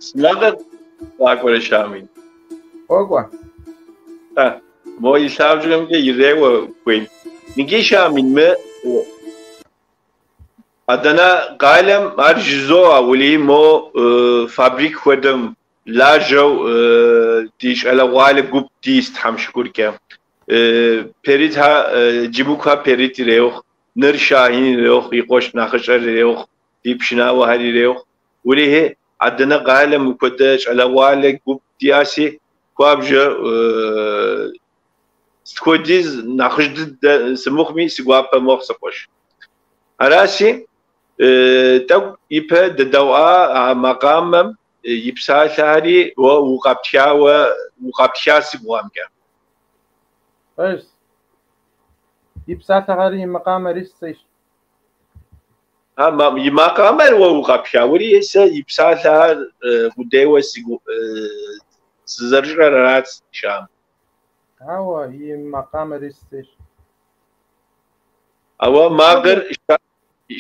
Сынакъыр къакӏуэрэ, Шамил? Къокӏуэ. Мо и лъабжьэмкӏэ иреуэ хуейм. Ныги, Шамил, мы Адана къалэм ар жызоӏэ, уэлэхьи, мо фабрик хуэдэм лажьэу ди щӏалэгъуалэ гуп дис, Тхьэм шыкуркӏэ. Перитха, Джибукха Перит иреухъ, Ныр Шахин иреухъ, и къуэш нэхъыщӏэр иреухъ, ди пшынауэхэр иреухъ. Уэлэхьи, Адана къалэм мыпхуэдэ щӏалэгъуалэ гуп диӏэси, хуабжьу сыт хуэдиз нэхъыжь дыдэ сымыхъуми, си гуапэ мэхъу си къуэш. Араси, тӏэкӏу ипэ дедэӏуа а макъамэм и псалъэхэри уэ укъэптхауэ, укъэптха си гугъэмкӏэ. Пэжщ. И псалъэхэри и макъамэри сцӏищ. И макъамэр уэ укъэптха, уэри сэ и псалъэхэр къудейуэ сызэрыщӏэр арат, Шам. Ауэ и макъамэри сцӏищ. Ауэ макъыр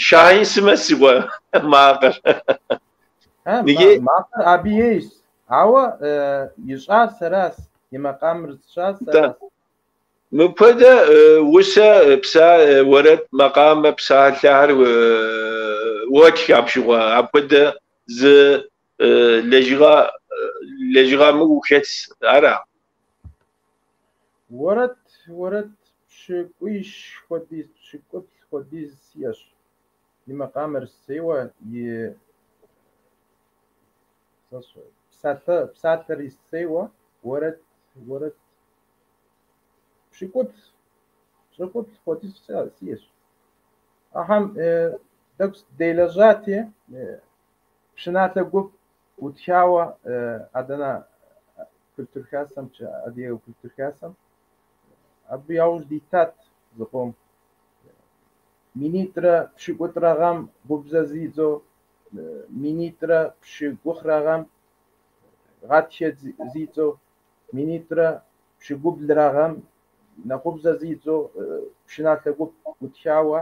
Шахин сымэ си гугъэ макъыр. Макъыр абы ейщ, ауэ ищӏар сэращ, и макъамэр сщӏар сэращ. Мыпхуэдэ усэ, уэрэд, макъамэ, псалъэхэр уотх апщыгъуэ. Апхуэдэ зы лэжьыгъэм ухэтс, ара? Уэрэд пщыкӏуищ хуэдиз, пщыкӏуплӏ хуэдиз сиӏэщ. И макъамэр сцӏейуэ, и псалъэри сцӏейуэ, уэрэд Пщӏыкӏуплӏ хуэдиз сиӏэщ. Ахэм тӏэкӏу делэжьати, пшыналъэ гуп утхауэ Адана культур хасэм, Адыгэ культур хасэм, абы яужь дитат зыкъом. 2023 гъэм губзэ зидзэу, 2023 гъэм гъатхэ зидзэу, 2029 гъэм нэхъубзэ зидзэу пшыналъэ гуп утхауэ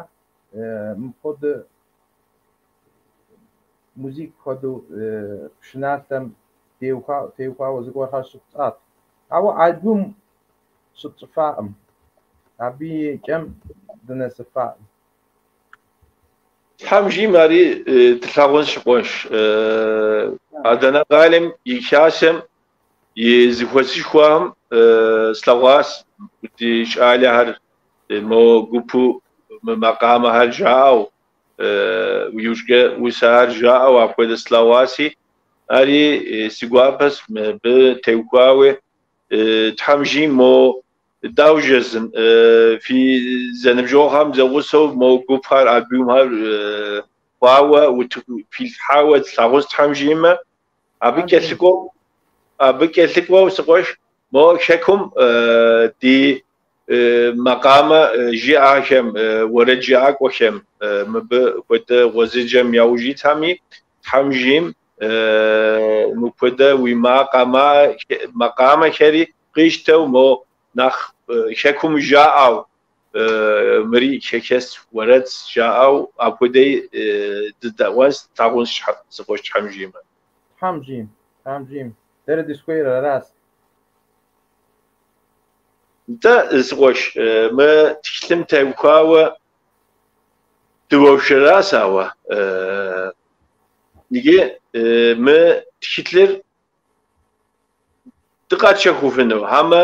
мыпхуэдэ музик хуэдэу пшыналъэм теухуауэ зыгуэрхэр щытщӏат. Ауэ альбом щытщӏыфакъым. Абы и кӏэм дынэсыфакъым. Тхьэм жиӏэм ари дылъагъунщ, къуэш. Адана къалэм и хасэм и зэхуэсышхуэхэм слъэгъуащ ди щӏалэхэр мо гупу мы макъамэхэр жаӏэу, иужькӏэ усэхэр жаӏэу апхуэдэ слъэгъуаси, ари си гуапэщ мыбы теухуауэ. Тхьэм жиӏэм мо дауэ жезын фи зэныбжьэгъухэм зэгъусэу мо гупхэр, альбомхэр хъуауэ, филъхьауэ тлъагъунщ Тхьэм жиӏэмэ. Абы кӏэлъыкӏуэу си къуэш, мо хэкум ди макъамэ жиӏахэм, уэрэд жыӏакӏуэхэм, мыбы хуэдэ гъуэзэджэм яужь итхэми, Тхьэм жиӏэм мыпхуэдэ уи макъамэхэри къищтэу мо нэхъ хэкум жаӏэу, мыри хэхэс уэрэд жаӏэу апхуэдэ дыдэӏуэнщ, тлъагъунщ си къуэш Тхьэм жиӏэмэ. Тхьэм жиӏэм, Тхьэм жиӏэм. Дэри дызыхуейр аращ. Нтӏэ, си къуэш, мы тхылъым теухуауэ дыуэршэращ, ауэ иджы мы тхылъыр дыкъэтщэхуфыну, хьэмэ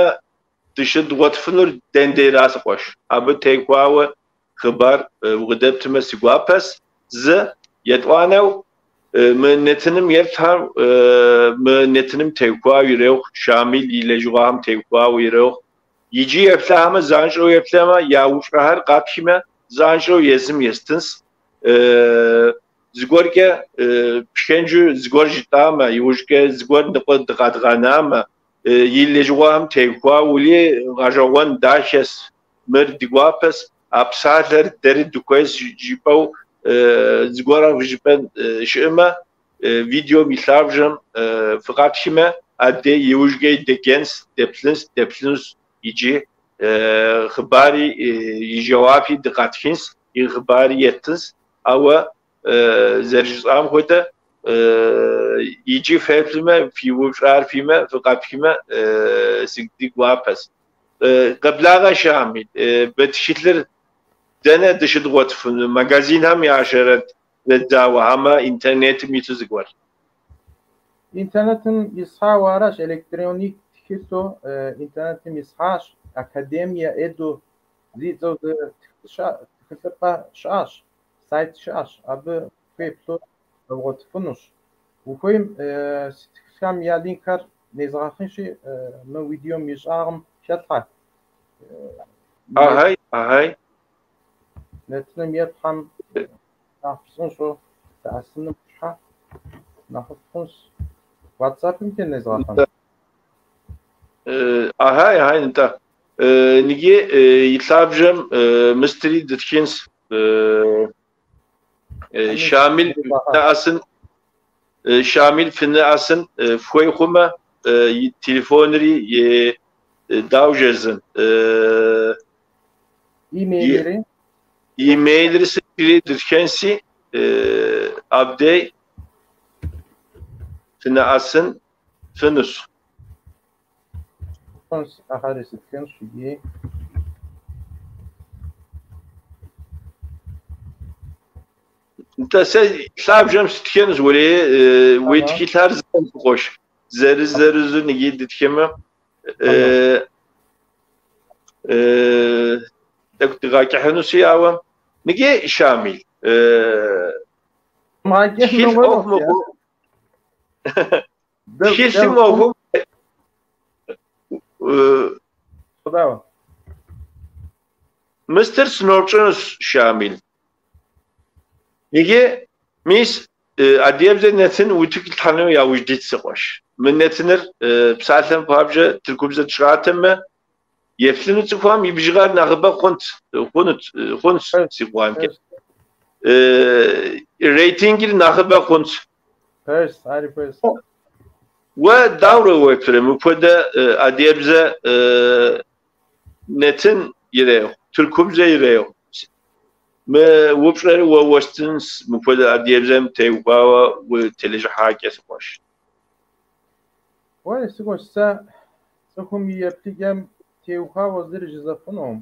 дыщыдгъуэтыфынур дендейра, си къуэш. Абы теухуауэ хъыбар укъыдэптмэ си гуапэщ. Зы, етӏуанэу мы нэтыным еплъхэр мы нэтыным теухуауэ ирехъу, Щамил и лэжьыгъэхэм теухуауэ ирехъу. Иджы еплъахэмэ, занщӏэу еплъэмэ, я упщӏэхэр къатхмэ, занщӏэу езым естынщ. Зыгуэркӏэ пхэнжу зыгуэр жытӏамэ, иужькӏэ зыгуэр ныкъуэ дыкъэдгъэнамэ, и лэжьыгъэхэм теухуауэ гъэщӏэгъуэн дахэщ, мыр ди гуапэщ, а псалъэр дэри дыхуейщ жыпӏэу зыгуэр жыпӏэн щыӏэмэ, видеом и лъабжьэм фыкъатхмэ, абдей иужькӏэ деджэнщ, деплъынщ, деплъынщ иджы хъыбари и жэуапи дыкъатхынщ, и хъыбари еттынщ, ауэ зэрыжысӏам хуэдэ иджы феплъмэ, фи упщӏар фимэ, фыкъатхмэ, си гуапэщ. Къэблагъэ Щамил, мы тхылъыр дэнэ дыщыдгъуэтыфыну? Магазинхэм ящэрэт зэдзауэ, хьэмэ интернетым иту зыгуэр? Интернетым исхьауэ аращ, электроник тхылъу интернетым исхьащ, Академия Эду зи цӏэу зы тхылъыпӏэ щыӏэщ, сайт щыӏэщ, абы хуеплъу къэбгъуэтыфынущ. Ухуейм си тхылъхэм я линкхэр незгъэхьынщи, мы видеом и щӏагъым хэлъхьэ. Ахай, ахай. Нэтыным еплъхьэм нэхъ псынщӏэу лъэӏэсыным щхьэ нэхъыфӏ хъунщ. WhatsApp-мкӏэ незгъэхьын. Ахай, ахай, нтӏэ. Ниги и лъабжьэм мыстри дытхынщ. Щамил фынэӏэсын, Щамил фынэӏэсын фхуей хъумэ, и телефонри и дауэ жезын. Имейлри. Имейлри сытри дытхынси, абдей фынэӏэсын фынущ. Хъунщ, ахэри сытхынщ иджы. Нтӏэ, сэ лъабжьэм сытхынущ, уэрей уи тхылъхэр зэм къош. Зэрыз-зэрызу ниги дытхымэ, тӏэкӏу дыгъэкӏыхьынущи, ауэ ниги Щамил. Тхылъ ӏуэху мыхъу. Тхылъым ӏуэхум Мыстыр сыноупщӏынущ, Щамил. Иджы мис адыгэбзэ нэтын утыку итлъхьэну яужь дит, си къуэш. Мы нэтыныр псалъэм папщӏэ тыркубзэ тщӏатэмэ, еплъыну цӏыхухэм и бжыгъэр нэхъыбэ хъунт, хъунут, хъунщ си гугъэмкӏэ. Рейтингыр нэхъыбэ хъунт. Пэжщ, ари пэжщ. Уэ дауэрэ уеплърэ мыпхуэдэ адыгэбзэ нэтын ирехъу, тыркубзэ ирехъу? Мы упщӏэр уэ уэстынщ мыпхуэдэ адыгэбзэм теухуауэ утелэжьыхьакӏэ, си къуэш. Уэ, си къуэш, сэ цӏыхум и еплъыкӏэм теухуауэ зыри жызэфынукъым.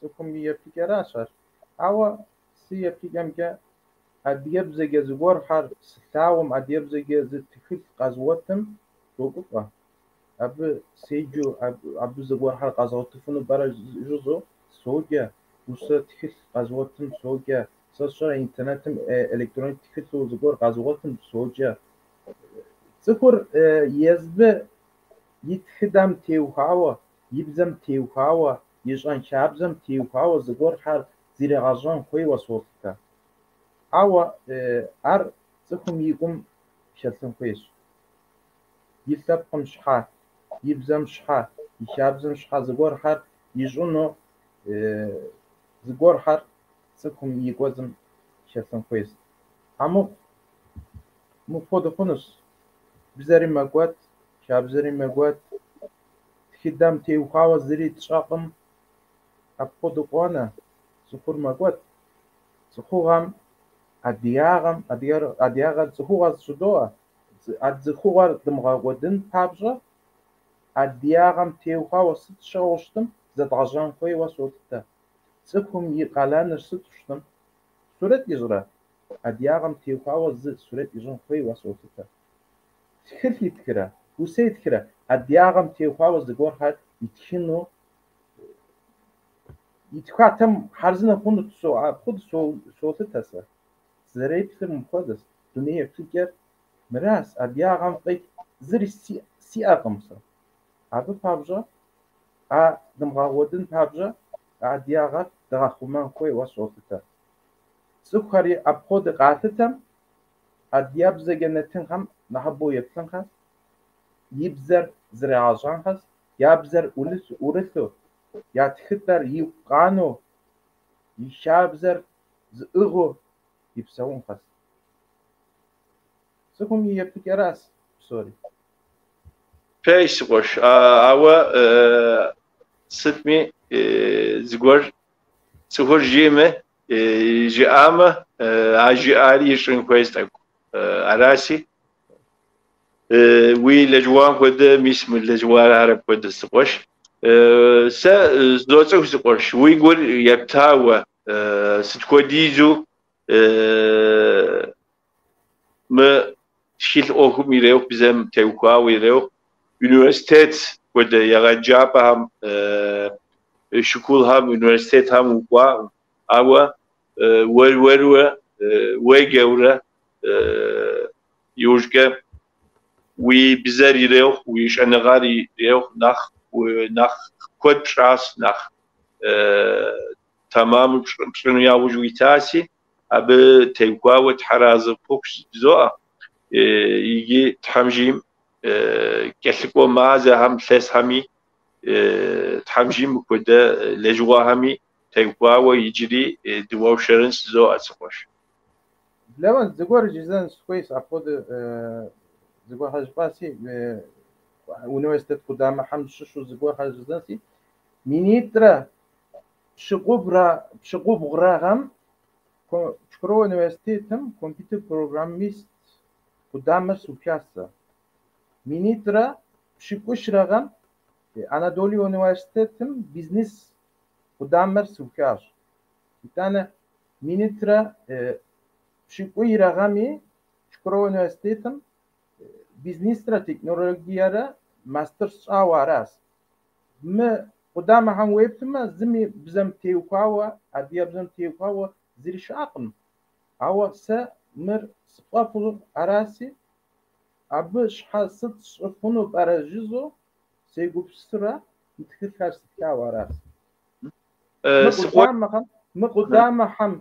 Цӏыхум и еплъыкӏэращ ар. Ауэ си еплъыкӏэмкӏэ адыгэбзэкӏэ зыгуэрхэр слъагъум, адыгэбзэкӏэ зы тхылъ къэзгъуэтым согуфӏэ. Абы седжэу, абы зыгуэрхэр къэзгъуэтыфыну пӏэрэ жызэу соджэ. Усэ тхылъ къэзгъуэтым соджэ. Сэ сщӏэрэ интернетым электронный тхылъу зыгуэр къэзгъуэтым соджэ. Цӏыхур езы и тхыдэм теухуауэ, и бзэм теухуауэ, и щӏэнхабзэм теухуауэ зыгуэрхэр зригъэщӏэн хуейуэ солъытэ. Ауэ ар цӏыхум и гум хэлъын хуейщ. И лъэпкъым щхьэ, и бзэм щхьэ, и хабзэм щхьэ зыгуэрхэр ищӏыну, зыгуэрхэр цӏыхум и кӏуэцӏым хэлъын хуейщ. Амыхъу мыпхуэдэ хъунущ. Бзэри мэкӏуэд, хабзэри мэкӏуэд, тхыдэм теухуауэ зыри тщӏэкъым. Апхуэдэу къонэ, цӏыхур мэкӏуэд. Цӏыхугъэм, адыгагъэм, адыгагъэр цӏыхугъэ жыдоӏэ. А цӏыхугъэр дымыгъэкӏуэдын папщӏэ, адыгагъэм теухуауэ сыт щыгъуэ щытым зэдгъэщӏэн хуейуэ солъытэ. Цӏыхум и къалэныр сыту щытым сурэт ищӏрэ, адыгагъэм теухуауэ зы сурэт ищӏын хуейуэ солъытэ. Тхылъ итхрэ, усэ итхрэ, адыгагъэм теухуауэ зыгуэрхэр итхыну итхатэм хъарзынэ хъунут, апхуэдэу солъытэ сэ. Сызэреплъыр мыпхуэдэщ, дуней еплъыкӏэр мыращ, адыгагъэм фӏэкӏ зыри сиӏэкъым сэ. Абы папщӏэ, а дымыгъэкӏуэдын папщӏэ, адыгагъэр дгъэхъумэн хуейуэ солъытэ. Цӏыхухэри апхуэдэ къалъытэм, адыгэбзэкӏэ нэтынхэм нэхъыбэу еплъынхэщ, и бзэр зрагъэщӏэнхэщ, я бзэр ӏурылъу, я тхыдэр игу къанэу, и хабзэр зыӏыгъыу ипсэунхэщ. Цӏыхум и еплъыкӏэращ псори. Пэжщ, си къуэш, ауэ сытми зыгуэр цӏыхур жиӏэмэ, жиӏамэ, а жиӏари ищӏын хуейщ тӏэкӏу. Араси, уи лэжьыгъэм хуэдэ, мис мы лэжьыгъэр ар апхуэдэ, си къуэш. Сэ зоцӏыху, си къуэш, уи гур ептауэ, сыт хуэдизу мы тхылъ ӏуэхум ирехъу, бзэм теухуауэ ирехъу, университет хуэдэ егъэджапӏэхэм, школхэм, университетхэм укӏуа, ауэ уэр-уэрурэ уеджэурэ иужькӏэ уи бзэр ирехъу, уи щӏэныгъэр ирехъу, нэхъ куэд пщӏащ, нэхъ тэмэму пщӏыну яужь уитаси, абы теухуауэ тхьэразэ пхухъу жызоӏэ. Иджы Тхьэм жиӏэм кӏэлъыкӏуэ мазэхэм, илъэсхэми, Тхьэм жиӏэм мыпхуэдэ лэжьыгъэхэми теухуауэ иджыри дыуэршэрынщ жызоӏэ, си къуэш. Лэуэн, зыгуэр жызэн сыхуейщ, апхуэдэ зыгуэрхэр жыпӏаси, университет къудамэхэм щыщу зыгуэрхэр жызэнси, минитӏрэ пщыкӏубгъурэ гъэм Чукурова университетым компьютер программист къудамэр сухащ сэ. 20pş'ık'uyrэ гъэм Анадолу университетым бизнес къудамэр сухащ. Итӏанэ 20pş'ık'uyrэ гъэми Чукурова университетым бизнесрэ технологиерэ мастер сщӏауэ аращ. Мы къудамэхэм уеплъмэ, зыми бзэм теухуауэ, адыгэбзэм теухуауэ зыри щыӏэкъым. Ауэ сэ мыр сфӏэфӏу араси, абы щхьэ сыт сщӏы хъуну пӏэрэ жызэу сегупсысурэ мы тхылъхэр стхауэ аращ. Мы къудамэхэм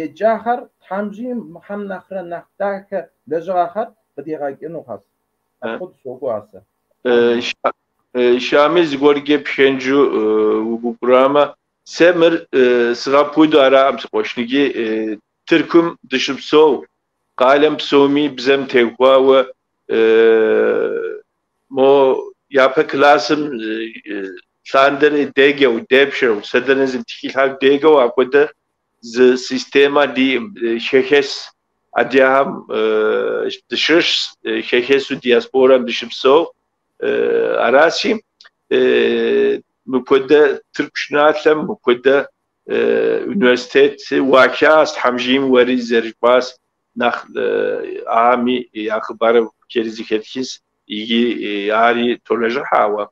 еджахэр Тхьэмжьийм мыхэм нэхърэ нэхъ дахэ лэжьыгъэхэр къыдигъэкӏынухэщ. Апхуэдэу согугъэ сэ. Шамил зыгуэркӏэ пхэнжу угупӏрамэ, сэ мыр сыгъэпуду араӏым си къуэш. Ныги Тыркум дыщыпсэу, къалэм псоми бзэм техуауэ мо япэ классым лъандэр деджэу, депшэу, сэ дэнэ зы тхылъхэр деджэу апхуэдэ зы системэ диӏым. Хэхэс адыгэхэм дыщыщ, хэхэсу диаспорэм дыщыпсэу. Араси, мыпхуэдэ Тырку щӏыналъэм, мыпхуэдэ университет уахащ, Тхьэмжьийм уэри зэрыжыпӏащ, нэхъ ахьэми я хъыбарыр зэхэтхынщ, иджы ари толэжьыхьэ, ауэ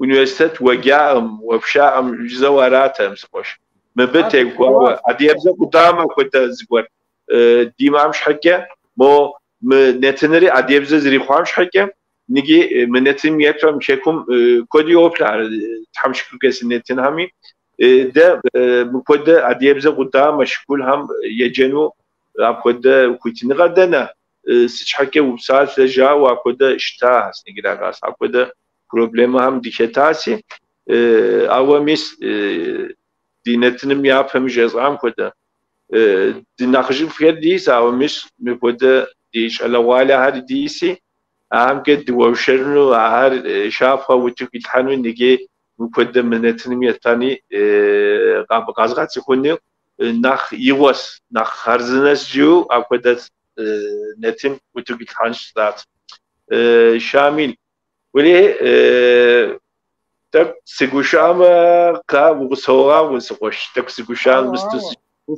университет уеджаӏым, уэпшаӏым жызэу аратэкъым си къуэш. Мыбы теухуауэ адыгэбзэ къудамэ хуэдэ зыгуэр димыӏэм щхьэкӏэ, мо мы нэтынри адыгэбзэ зэрихъуам щхьэкӏэ, ныги мы нэтыным еплъэм хэкум куэду йоплъ ар Тхьэм шыкуркӏэ си нэтынхэми. Дэ мыпхуэдэ адыгэбзэ къудамэ школхэм еджэну апхуэдэ хуитыныгъэ дэнэ сыт щхьэкӏэ упсалъэ жауэ апхуэдэ щытащ ныгирагъас. Апхуэдэ проблемэхэм дыхэтаси, ауэ мис ди нэтыным япэм жесӏам хуэдэ ди нэхъыжьыфӏхэр дис, ауэ мис мыпхуэдэ ди щӏалэгъуалэхэр диси, ахэмкӏэ дыуэршэрыну, ахэр щапхъэ утыку итлъхьэну ныги мыпхуэдэ мы нэтыным етани къазгъэцӏыхуну нэхъ игъуэс, нэхъ хъарзынэс жиӏэу апхуэдэ нэтын утыку итлъхьэнщ жысӏат. Шамил, уэри тӏэкӏу сыгушыӏэмэ, укъысогъагъу си къуэш, тӏэкӏу сыгушыӏам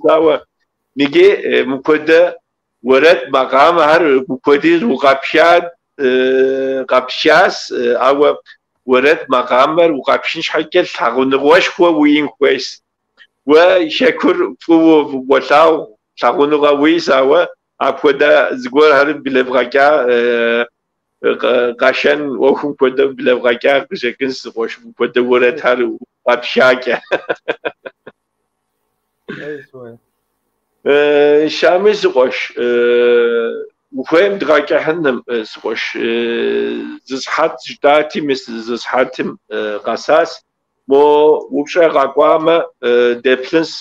ауэ ныги мыпхуэдэ уэрэд макъамэхэр мыпхуэдиз укъэпщащ, ауэ уэрэд макъамэр укъэпшын щхьэкӏэ лъагъуныгъэшхуэ уиӏэн хуейщ. Уэ хэкур фӏыуэ уолъагъу, лъагъуныгъэ уиӏэщ, ауэ апхуэдэ зыгуэрхэр блэбгъэкӏа къэшэн ӏуэхум хуэдэу блэбгъэкӏа къыщӏэкӏынщ си къуэш, мыпхуэдэ уэрэдхэр укъэпшакӏэ. Шамил си къуэш, ухуейм дгъэкӏыхьыным си къуэш. Зы сыхьэт жытӏати, мис зы сыхьэтым къэсащ. Мо упщӏэ къэкӏуамэ, деплъынщ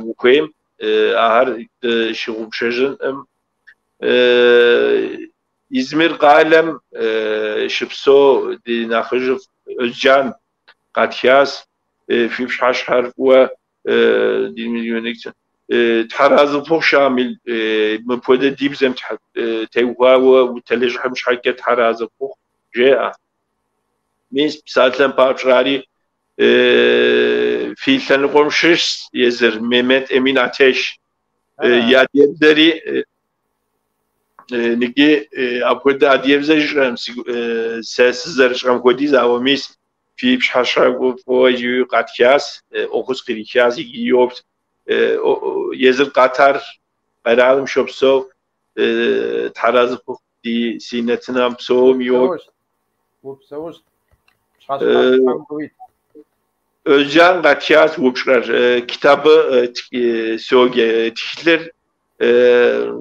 ухуейм, ахэр дыщыгъупщэжынкъым. Измир къалэм щыпсэу ди нэхъыжьыфӏ Özcan къатхащ, фи пщыхьэщхьэр фӏыуэ ди Тхьэразэ фыхъу, Шамил, мыпхуэдэ ди бзэм теухуауэ утэлэжьыхьым щхьэкӏэ тхьэразэ фыхъу, жеӏэ. Мис псалъэм папщӏэ ари фи лъэныкъуэм щыщщ езыр Мехмет Эмин Атеш. И адыгэбзэри ныги апхуэдэ адыгэбзэ жыщӏэм сэ сызэрыщӏэм хуэдиз, ауэ мис фи пщыхьэщхьэ фӏыуэ жиӏэу къатхащ, ӏуэхус кърихащ икӏи йоплъ. Езыр Къатар къэралым щопсэу, тхьэразэ фыхъу ди си нэтынэм псом йоплъ. Упсэущ. Пщыхьэщхьэ Тхьэм къыуит. Özcan къатхащ упщӏэр. Kitabı соджэ. Тхылъыр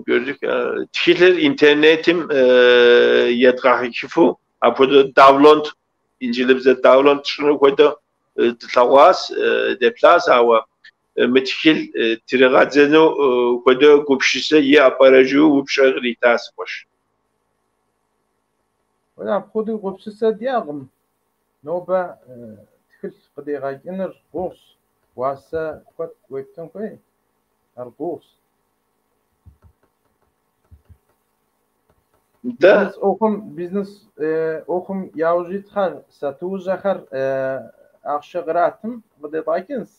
gördük. Тхылъыр интернетым едгъэхьыхыфу, апхуэдэ download, инджылыбзэ download тщӏыну хуэдэу дылъэгъуащ, деплъащ, ауэ мы тхылъ тригъэдзэну хуэдэу гупсысэ иӏэ пӏэрэ жиӏэу упщӏэ къритащ си къуэш. Апхуэдэу гупсысэ диӏэкъым. Нобэ тхылъ къыдегъэкӏыныр гугъущ, уасэ куэд уептын хуей, ар гугъущ. Бизнес ӏуэхум яужь итхэр, сатуущӏэхэр ахъшэ къратым къыдедгъэкӏынщ.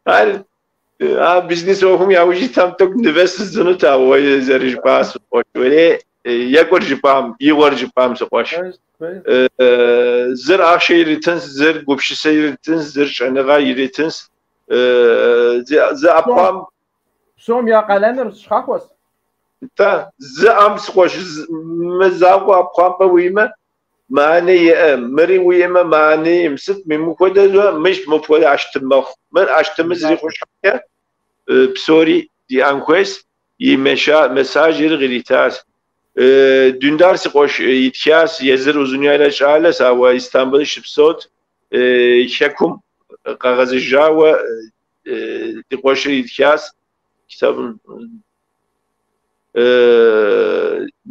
Ар бизнес ӏуэхум яужь итам тӏэкӏу нывэ сыздзынут, ауэ зэрыжыпӏа си къуэш. Екӏур жыпӏам, игъуэр жыпӏам си къуэш. Зыр ахъшэ иритынщ, зыр гупсысэ иритынщ, зыр щӏэныгъэ иритынщ. Зы ӏэпхъуам Псом я къалэныр щхьэхуэщ. Нтӏэ, зы ӏэм си къуэш, мы закъуэ ӏэпхъуамбэ уимэ, Мыхьэнэ иӏэ, мыри уиӏэмэ мыхьэнэ иӏэм, сыт мыпхуэдэ мыщ мыпхуэдэ ащтым мэхъу. Мыр ащтымы зыри хъун щхьэкӏэ псори диӏэн хуейщ, и мессажри къритащ. Дундар си къуэш итхащ, езыр Узуняйлэ щӏалэщ, ауэ Истамбыл щыпсэут, хэкум къэгъэзэжауэ ди къуэшыр итхащ. Kitabın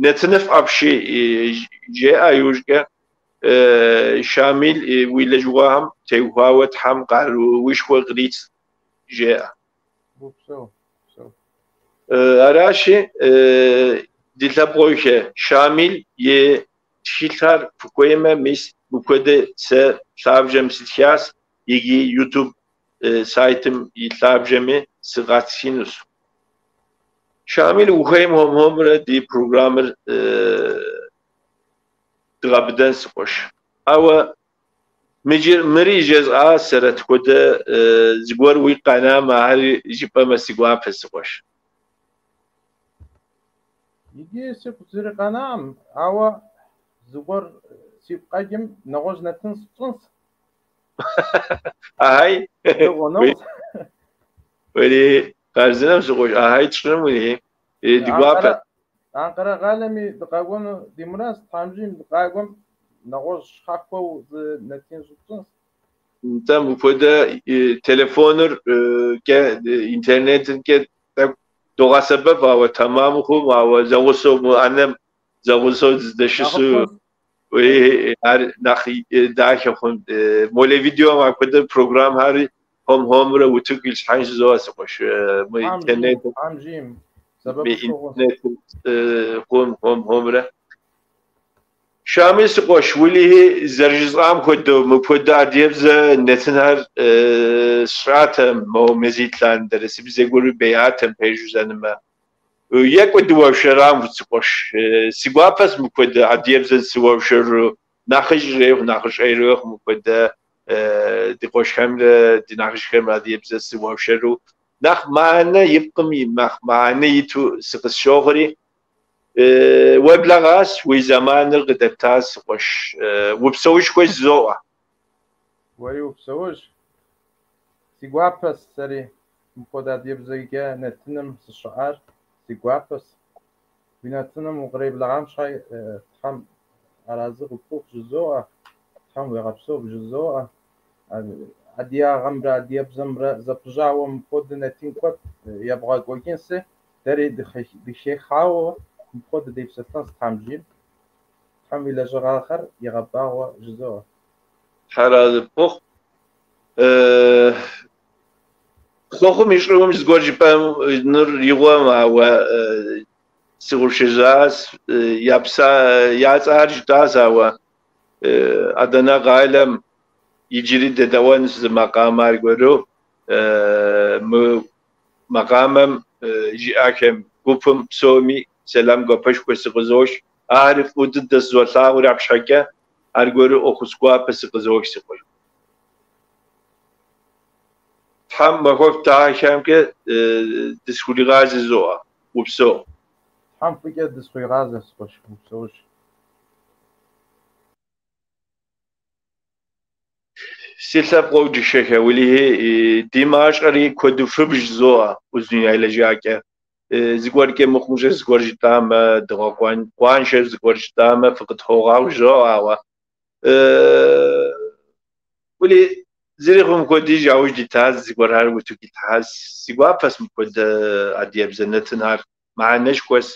нэтыныфӏ апщий жеӏэ иужькӏэ Шамил уи лэжьыгъэхэм теухуауэ Тхьэм къаруушхуэ кърит жеӏэ. Упсэу, упсэу. Аращи, ди лъэпкъэгъухэ, Шамил и тхылъхэр фыхуеймэ, мис мыпхуэдэ сэ лъабжьэм ситхащ, икӏи YouTube сайтым и лъабжьэми сыкъатхынущ. Шамил, ухуейм хуэм-хуэмурэ ди программэр дгъэбыдэн си къуэш. Ауэ мыри жезӏа сэрэт хуэдэ зыгуэр уи къэнамэ, ари жыпӏэмэ си гуапэ си къуэш. Иджы сигу зыри къэнам, ауэ зыгуэр сигу къэкӏым нэгъуэщӏ нэтын сщӏынщ. Ахай. Дыгъуэнэгъу. Уэри хъарзынэм си къуэш, ахай тщӏыным уи ди гуапэ. Анкъэрэ къалэми дыкъэкӏуэну ди мурад, Тхьэм жиӏэм дыкъакӏуэм нэгъуэщӏ щхьэхуэу зы нэтын щытщӏынщ. Нтӏэ, мыпхуэдэ телефоныр кӏэ интернетымкӏэ тӏэкӏу догъэсэбэп, ауэ тэмам хъум, ауэ зэгъусэу мы ӏэнэм зэгъусэу дыздэщысу ар нэхъ дахэ хъун. Молей видеом апхуэдэ программхэри хуэм-хуэмурэ утыку илъхьэн жызоӏэ си къуэш. Мы интернетым Тхьэм жиӏэм, мы интернетым хъум хуэм-хуэмурэ. Шамил си къуэш, уэлэхьи зэрыжысӏам хуэдэу мыпхуэдэ адыгэбзэ нэтынхэр сщӏатэм, мо мазитӏ лъандэрэ си бзэ гуэру беятэм пэжу жысӏэнумэ. Екӏуэ дыуэршэрам си къуэш. Си гуапэщ мыпхуэдэ адыгэбзэ сыуэршэру, нэхъыжь ирехъу, нэхъыщӏэ ирехъу мыпхуэдэ ди къуэшхэмрэ ди нэхъыжьхэмрэ адыгэбзэ сыуэршэру. Нэхъ мыхьэнэ и пкъым нэхъ мыхьэнэ иту сыкъысщохъури, уеблэгъащ, уи зэманыр къыдэптащ, си къуэш. Упсэушхуэ жызоӏэ. Уэри упсэущ. Си гуапэщ сэри мыпхуэдэ адыгэбзэкӏэ нэтыным сыщыӏар. Си гуапэщ. Уи нэтыным укъреблэгъам щхьэ Тхьэм аразы къыпхухъу жызоӏэ, Тхьэм уигъэпсэу жызоӏэ. Адыгагъэмрэ адыгэбзэмрэ зэпыщӏауэ мыпхуэдэ нэтын куэд ебгъэкӏуэкӏынси, дэри дыхехауэ мыпхуэдэ депсэлъэнщ Тхьэм жиӏэм. Тхьэм уи лэжьыгъэхэр игъэбагъуэ жызоӏэ. Тхьэразы пхухъу. Хъуэхъум и щӏыгум зыгуэр жыпӏэнур игъуэм, ауэ сыгъупщэжащ, я цӏэр жытӏащ, ауэ Адана къалэм иджыри дедэӏуэнущ зы макъамэ аргуэру. Мы макъамэм жиӏахэм гупым псоми сэлам гуапэшхуэ сыкъызох. Ари фӏыуэ дыдэ сызолъагъури абы щхьэкӏэ аргуэру ӏуэхус гуапэ сыкъызох си къуэш. Тхьэм махуэфӏ дахэмкӏэ дысхуригъазэ жызоӏэ. Упсэу. Тхьэм фӏыкӏэ дысхуигъазэ, си къуэш, упсэущ. Си лъэпкъыу дышэхэ, уэлэхьи, ди мащӏэри куэду фыбж жызоӏэ Узуняйлэ жаӏэкӏэ. Зыгуэркӏэ мыхъумыщӏэ зыгуэр жытӏамэ, дыгъэкъуаншэ зыгуэр жытӏамэ, фыкъытхуогъэгъу жызоӏэ, ауэ уэлэхьи, зыри хъум хуэдиз яужь дитащ, зыгуэрхэр утыку итлъхьащ. Си гуапэщ мыпхуэдэ адыгэбзэ нэтынхэр мыхьэнэшхуэщ.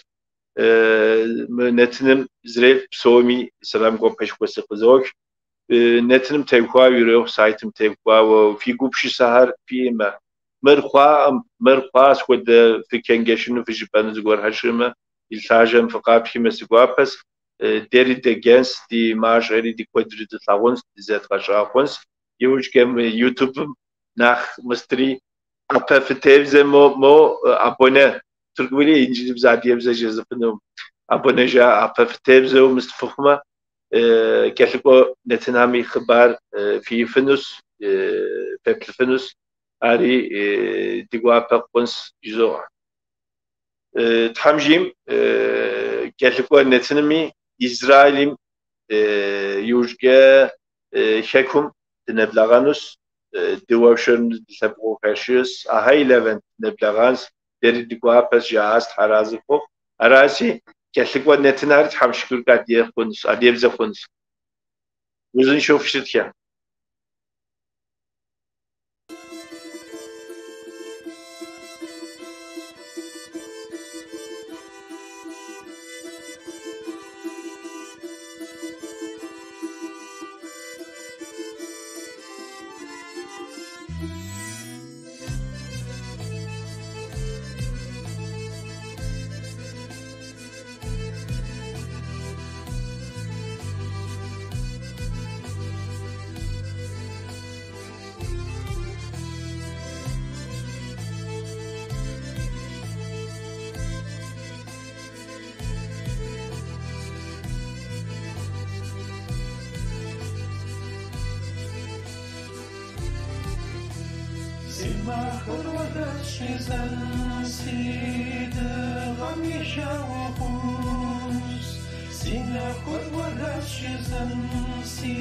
Мы нэтыным зреф псоми сэлам гуапэшхуэ сыкъызох. Нэтыным теухуауэ ирехъу, сайтым теухуауэ фи гупсысэхэр фиӏэмэ, мыр хъуаӏым, мыр хъуащ хуэдэ фычэнджэщыну фыжыпӏэну зыгуэрхэр щыӏэмэ, и лъажьэм фыкъаптхымэ си гуапэщ. Дэри дегенс, ди мащӏэри ди куэдри дылъагъунщ, дызэдгъэщӏа хъунщ. Иужькӏэ мы YouTube-м нэхъ мыстри ӏэпэ фытебзэ мо абоне, тыркубзэри инджылыбзэ адыгэбзэ жезыфыну абоне жаӏэ, ӏэпэ фытебзэу мыст фыхъумэ, кӏэлъыкӏуэ нэтынхэми хъыбар фиифынущ, феплъыфынущ, ари ди гуапэ хъунщ жызоӏэ. Тхьэм жиӏэм кӏэлъыкӏуэ нэтынми Израилым Иужькӏэ Хэкум дынэблэгъэнущ, дыуэршэрыну ди лъэпкъэгъухэр щыӏэщ. Ахьей, Левент, дынэблэгъэнщ, дэри ди гуапэщ, жаӏащ, Тхьэр арэзы хъухъу. Аращи, кӏэлъыкӏуэ нэтынхэр Тхьэм шыкуркӏэ адыгэ хъунущ, адыгэбзэ хъунущ. Узыншэу фыщытхэ. Си махуэр уэрэщ жысӏэн, си дыгъэм и жагъуэ хъунщ. Си нэхур уэрэщ жысӏэн, си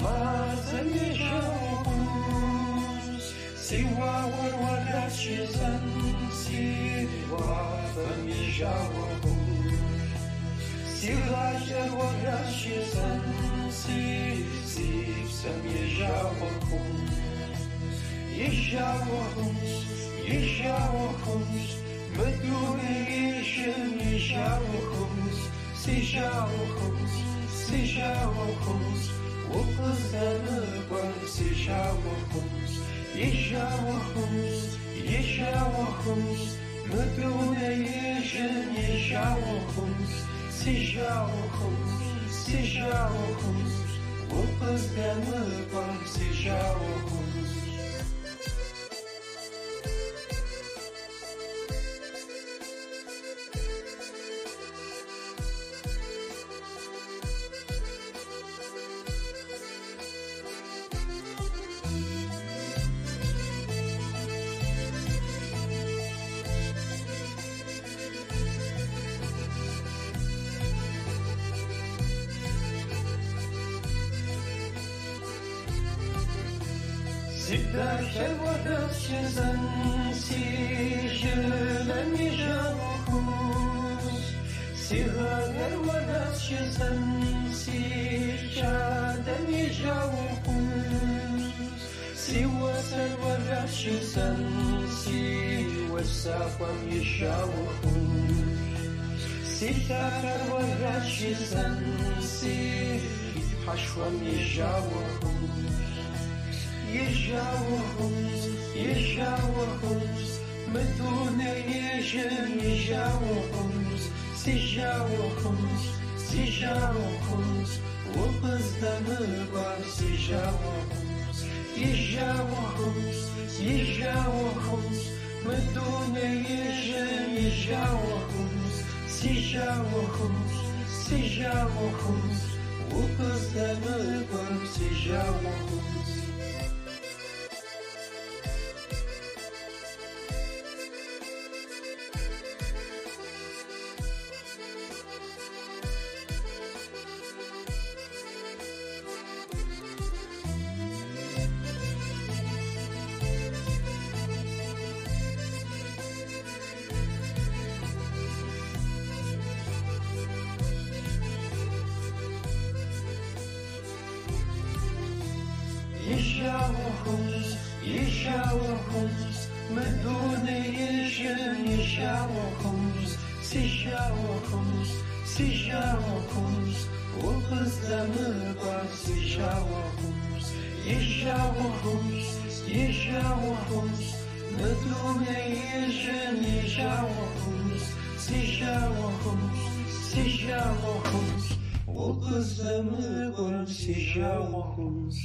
мазэм и жагъуэ хъунщ. Си вагъуэр уэрэщ жысӏэн, си уафэм и жагъуэ хъунщ. Си гъащӏэр уэрэщ жысӏэн, си псэм и жагъуэ хъунщ. И жагъуэ хъунщ, и жагъуэ хъунщ, мы дунеижьым и жагъуэ хъунщ. Си жагъуэ хъунщ, си жагъуэ хъунщ, укъыздэмыкӏуэр си жагъуэ хъунщ. И жагъуэ хъунщ, и жагъуэ хъунщ, мы дунеижьым и жагъуэ хъунщ. Си жагъуэ хъунщ, си жагъуэ хъунщ, укъыздэмыкӏуэр си жагъуэ хъунщ. Си дахэр уэрэщ жысӏэн, си жылэм и жагъуэ хъунщ. Си гъавэр уэрэщ жысӏэн, си хадэм и жагъуэ хъунщ. Си уэсэр уэрэщ жысӏэн, си уэсахуэм и жагъуэ хъунщ. Си лъахэр уэрэщ жысӏэн, си Тхьэшхуэм и жагъуэ хъунщ. И жагъуэ хъунщ, и жагъуэ хъунщ, мы дунеижьым и жагъуэ хъунщ. Си жагъуэ хъунщ, си жагъуэ хъунщ, укъыздэмыкӏуэр си жагъуэ хъунщ. И жагъуэ хъунщ, и жагъуэ хъунщ, мы дунеижьым и жагъуэ хъунщ. Си жагъуэ хъунщ, си жагъуэ хъунщ, укъыздэмыкӏуэр си жагъуэ хъунщ. И жагъуэ хъунщ, и жагъуэ хъунщ, мы дунеижьым и жагъуэ хъунщ. Си жагъуэ хъунщ, си жагъуэ хъунщ, укъыздэмыкӏуэр си жагъуэ хъунщ. И жагъуэ хъунщ, и жагъуэ хъунщ, мы дунеижьым и жагъуэ хъунщ. Си жагъуэ хъунщ, си жагъуэ хъунщ, укъыздэмыкӏуэр си жагъуэ хъунщ.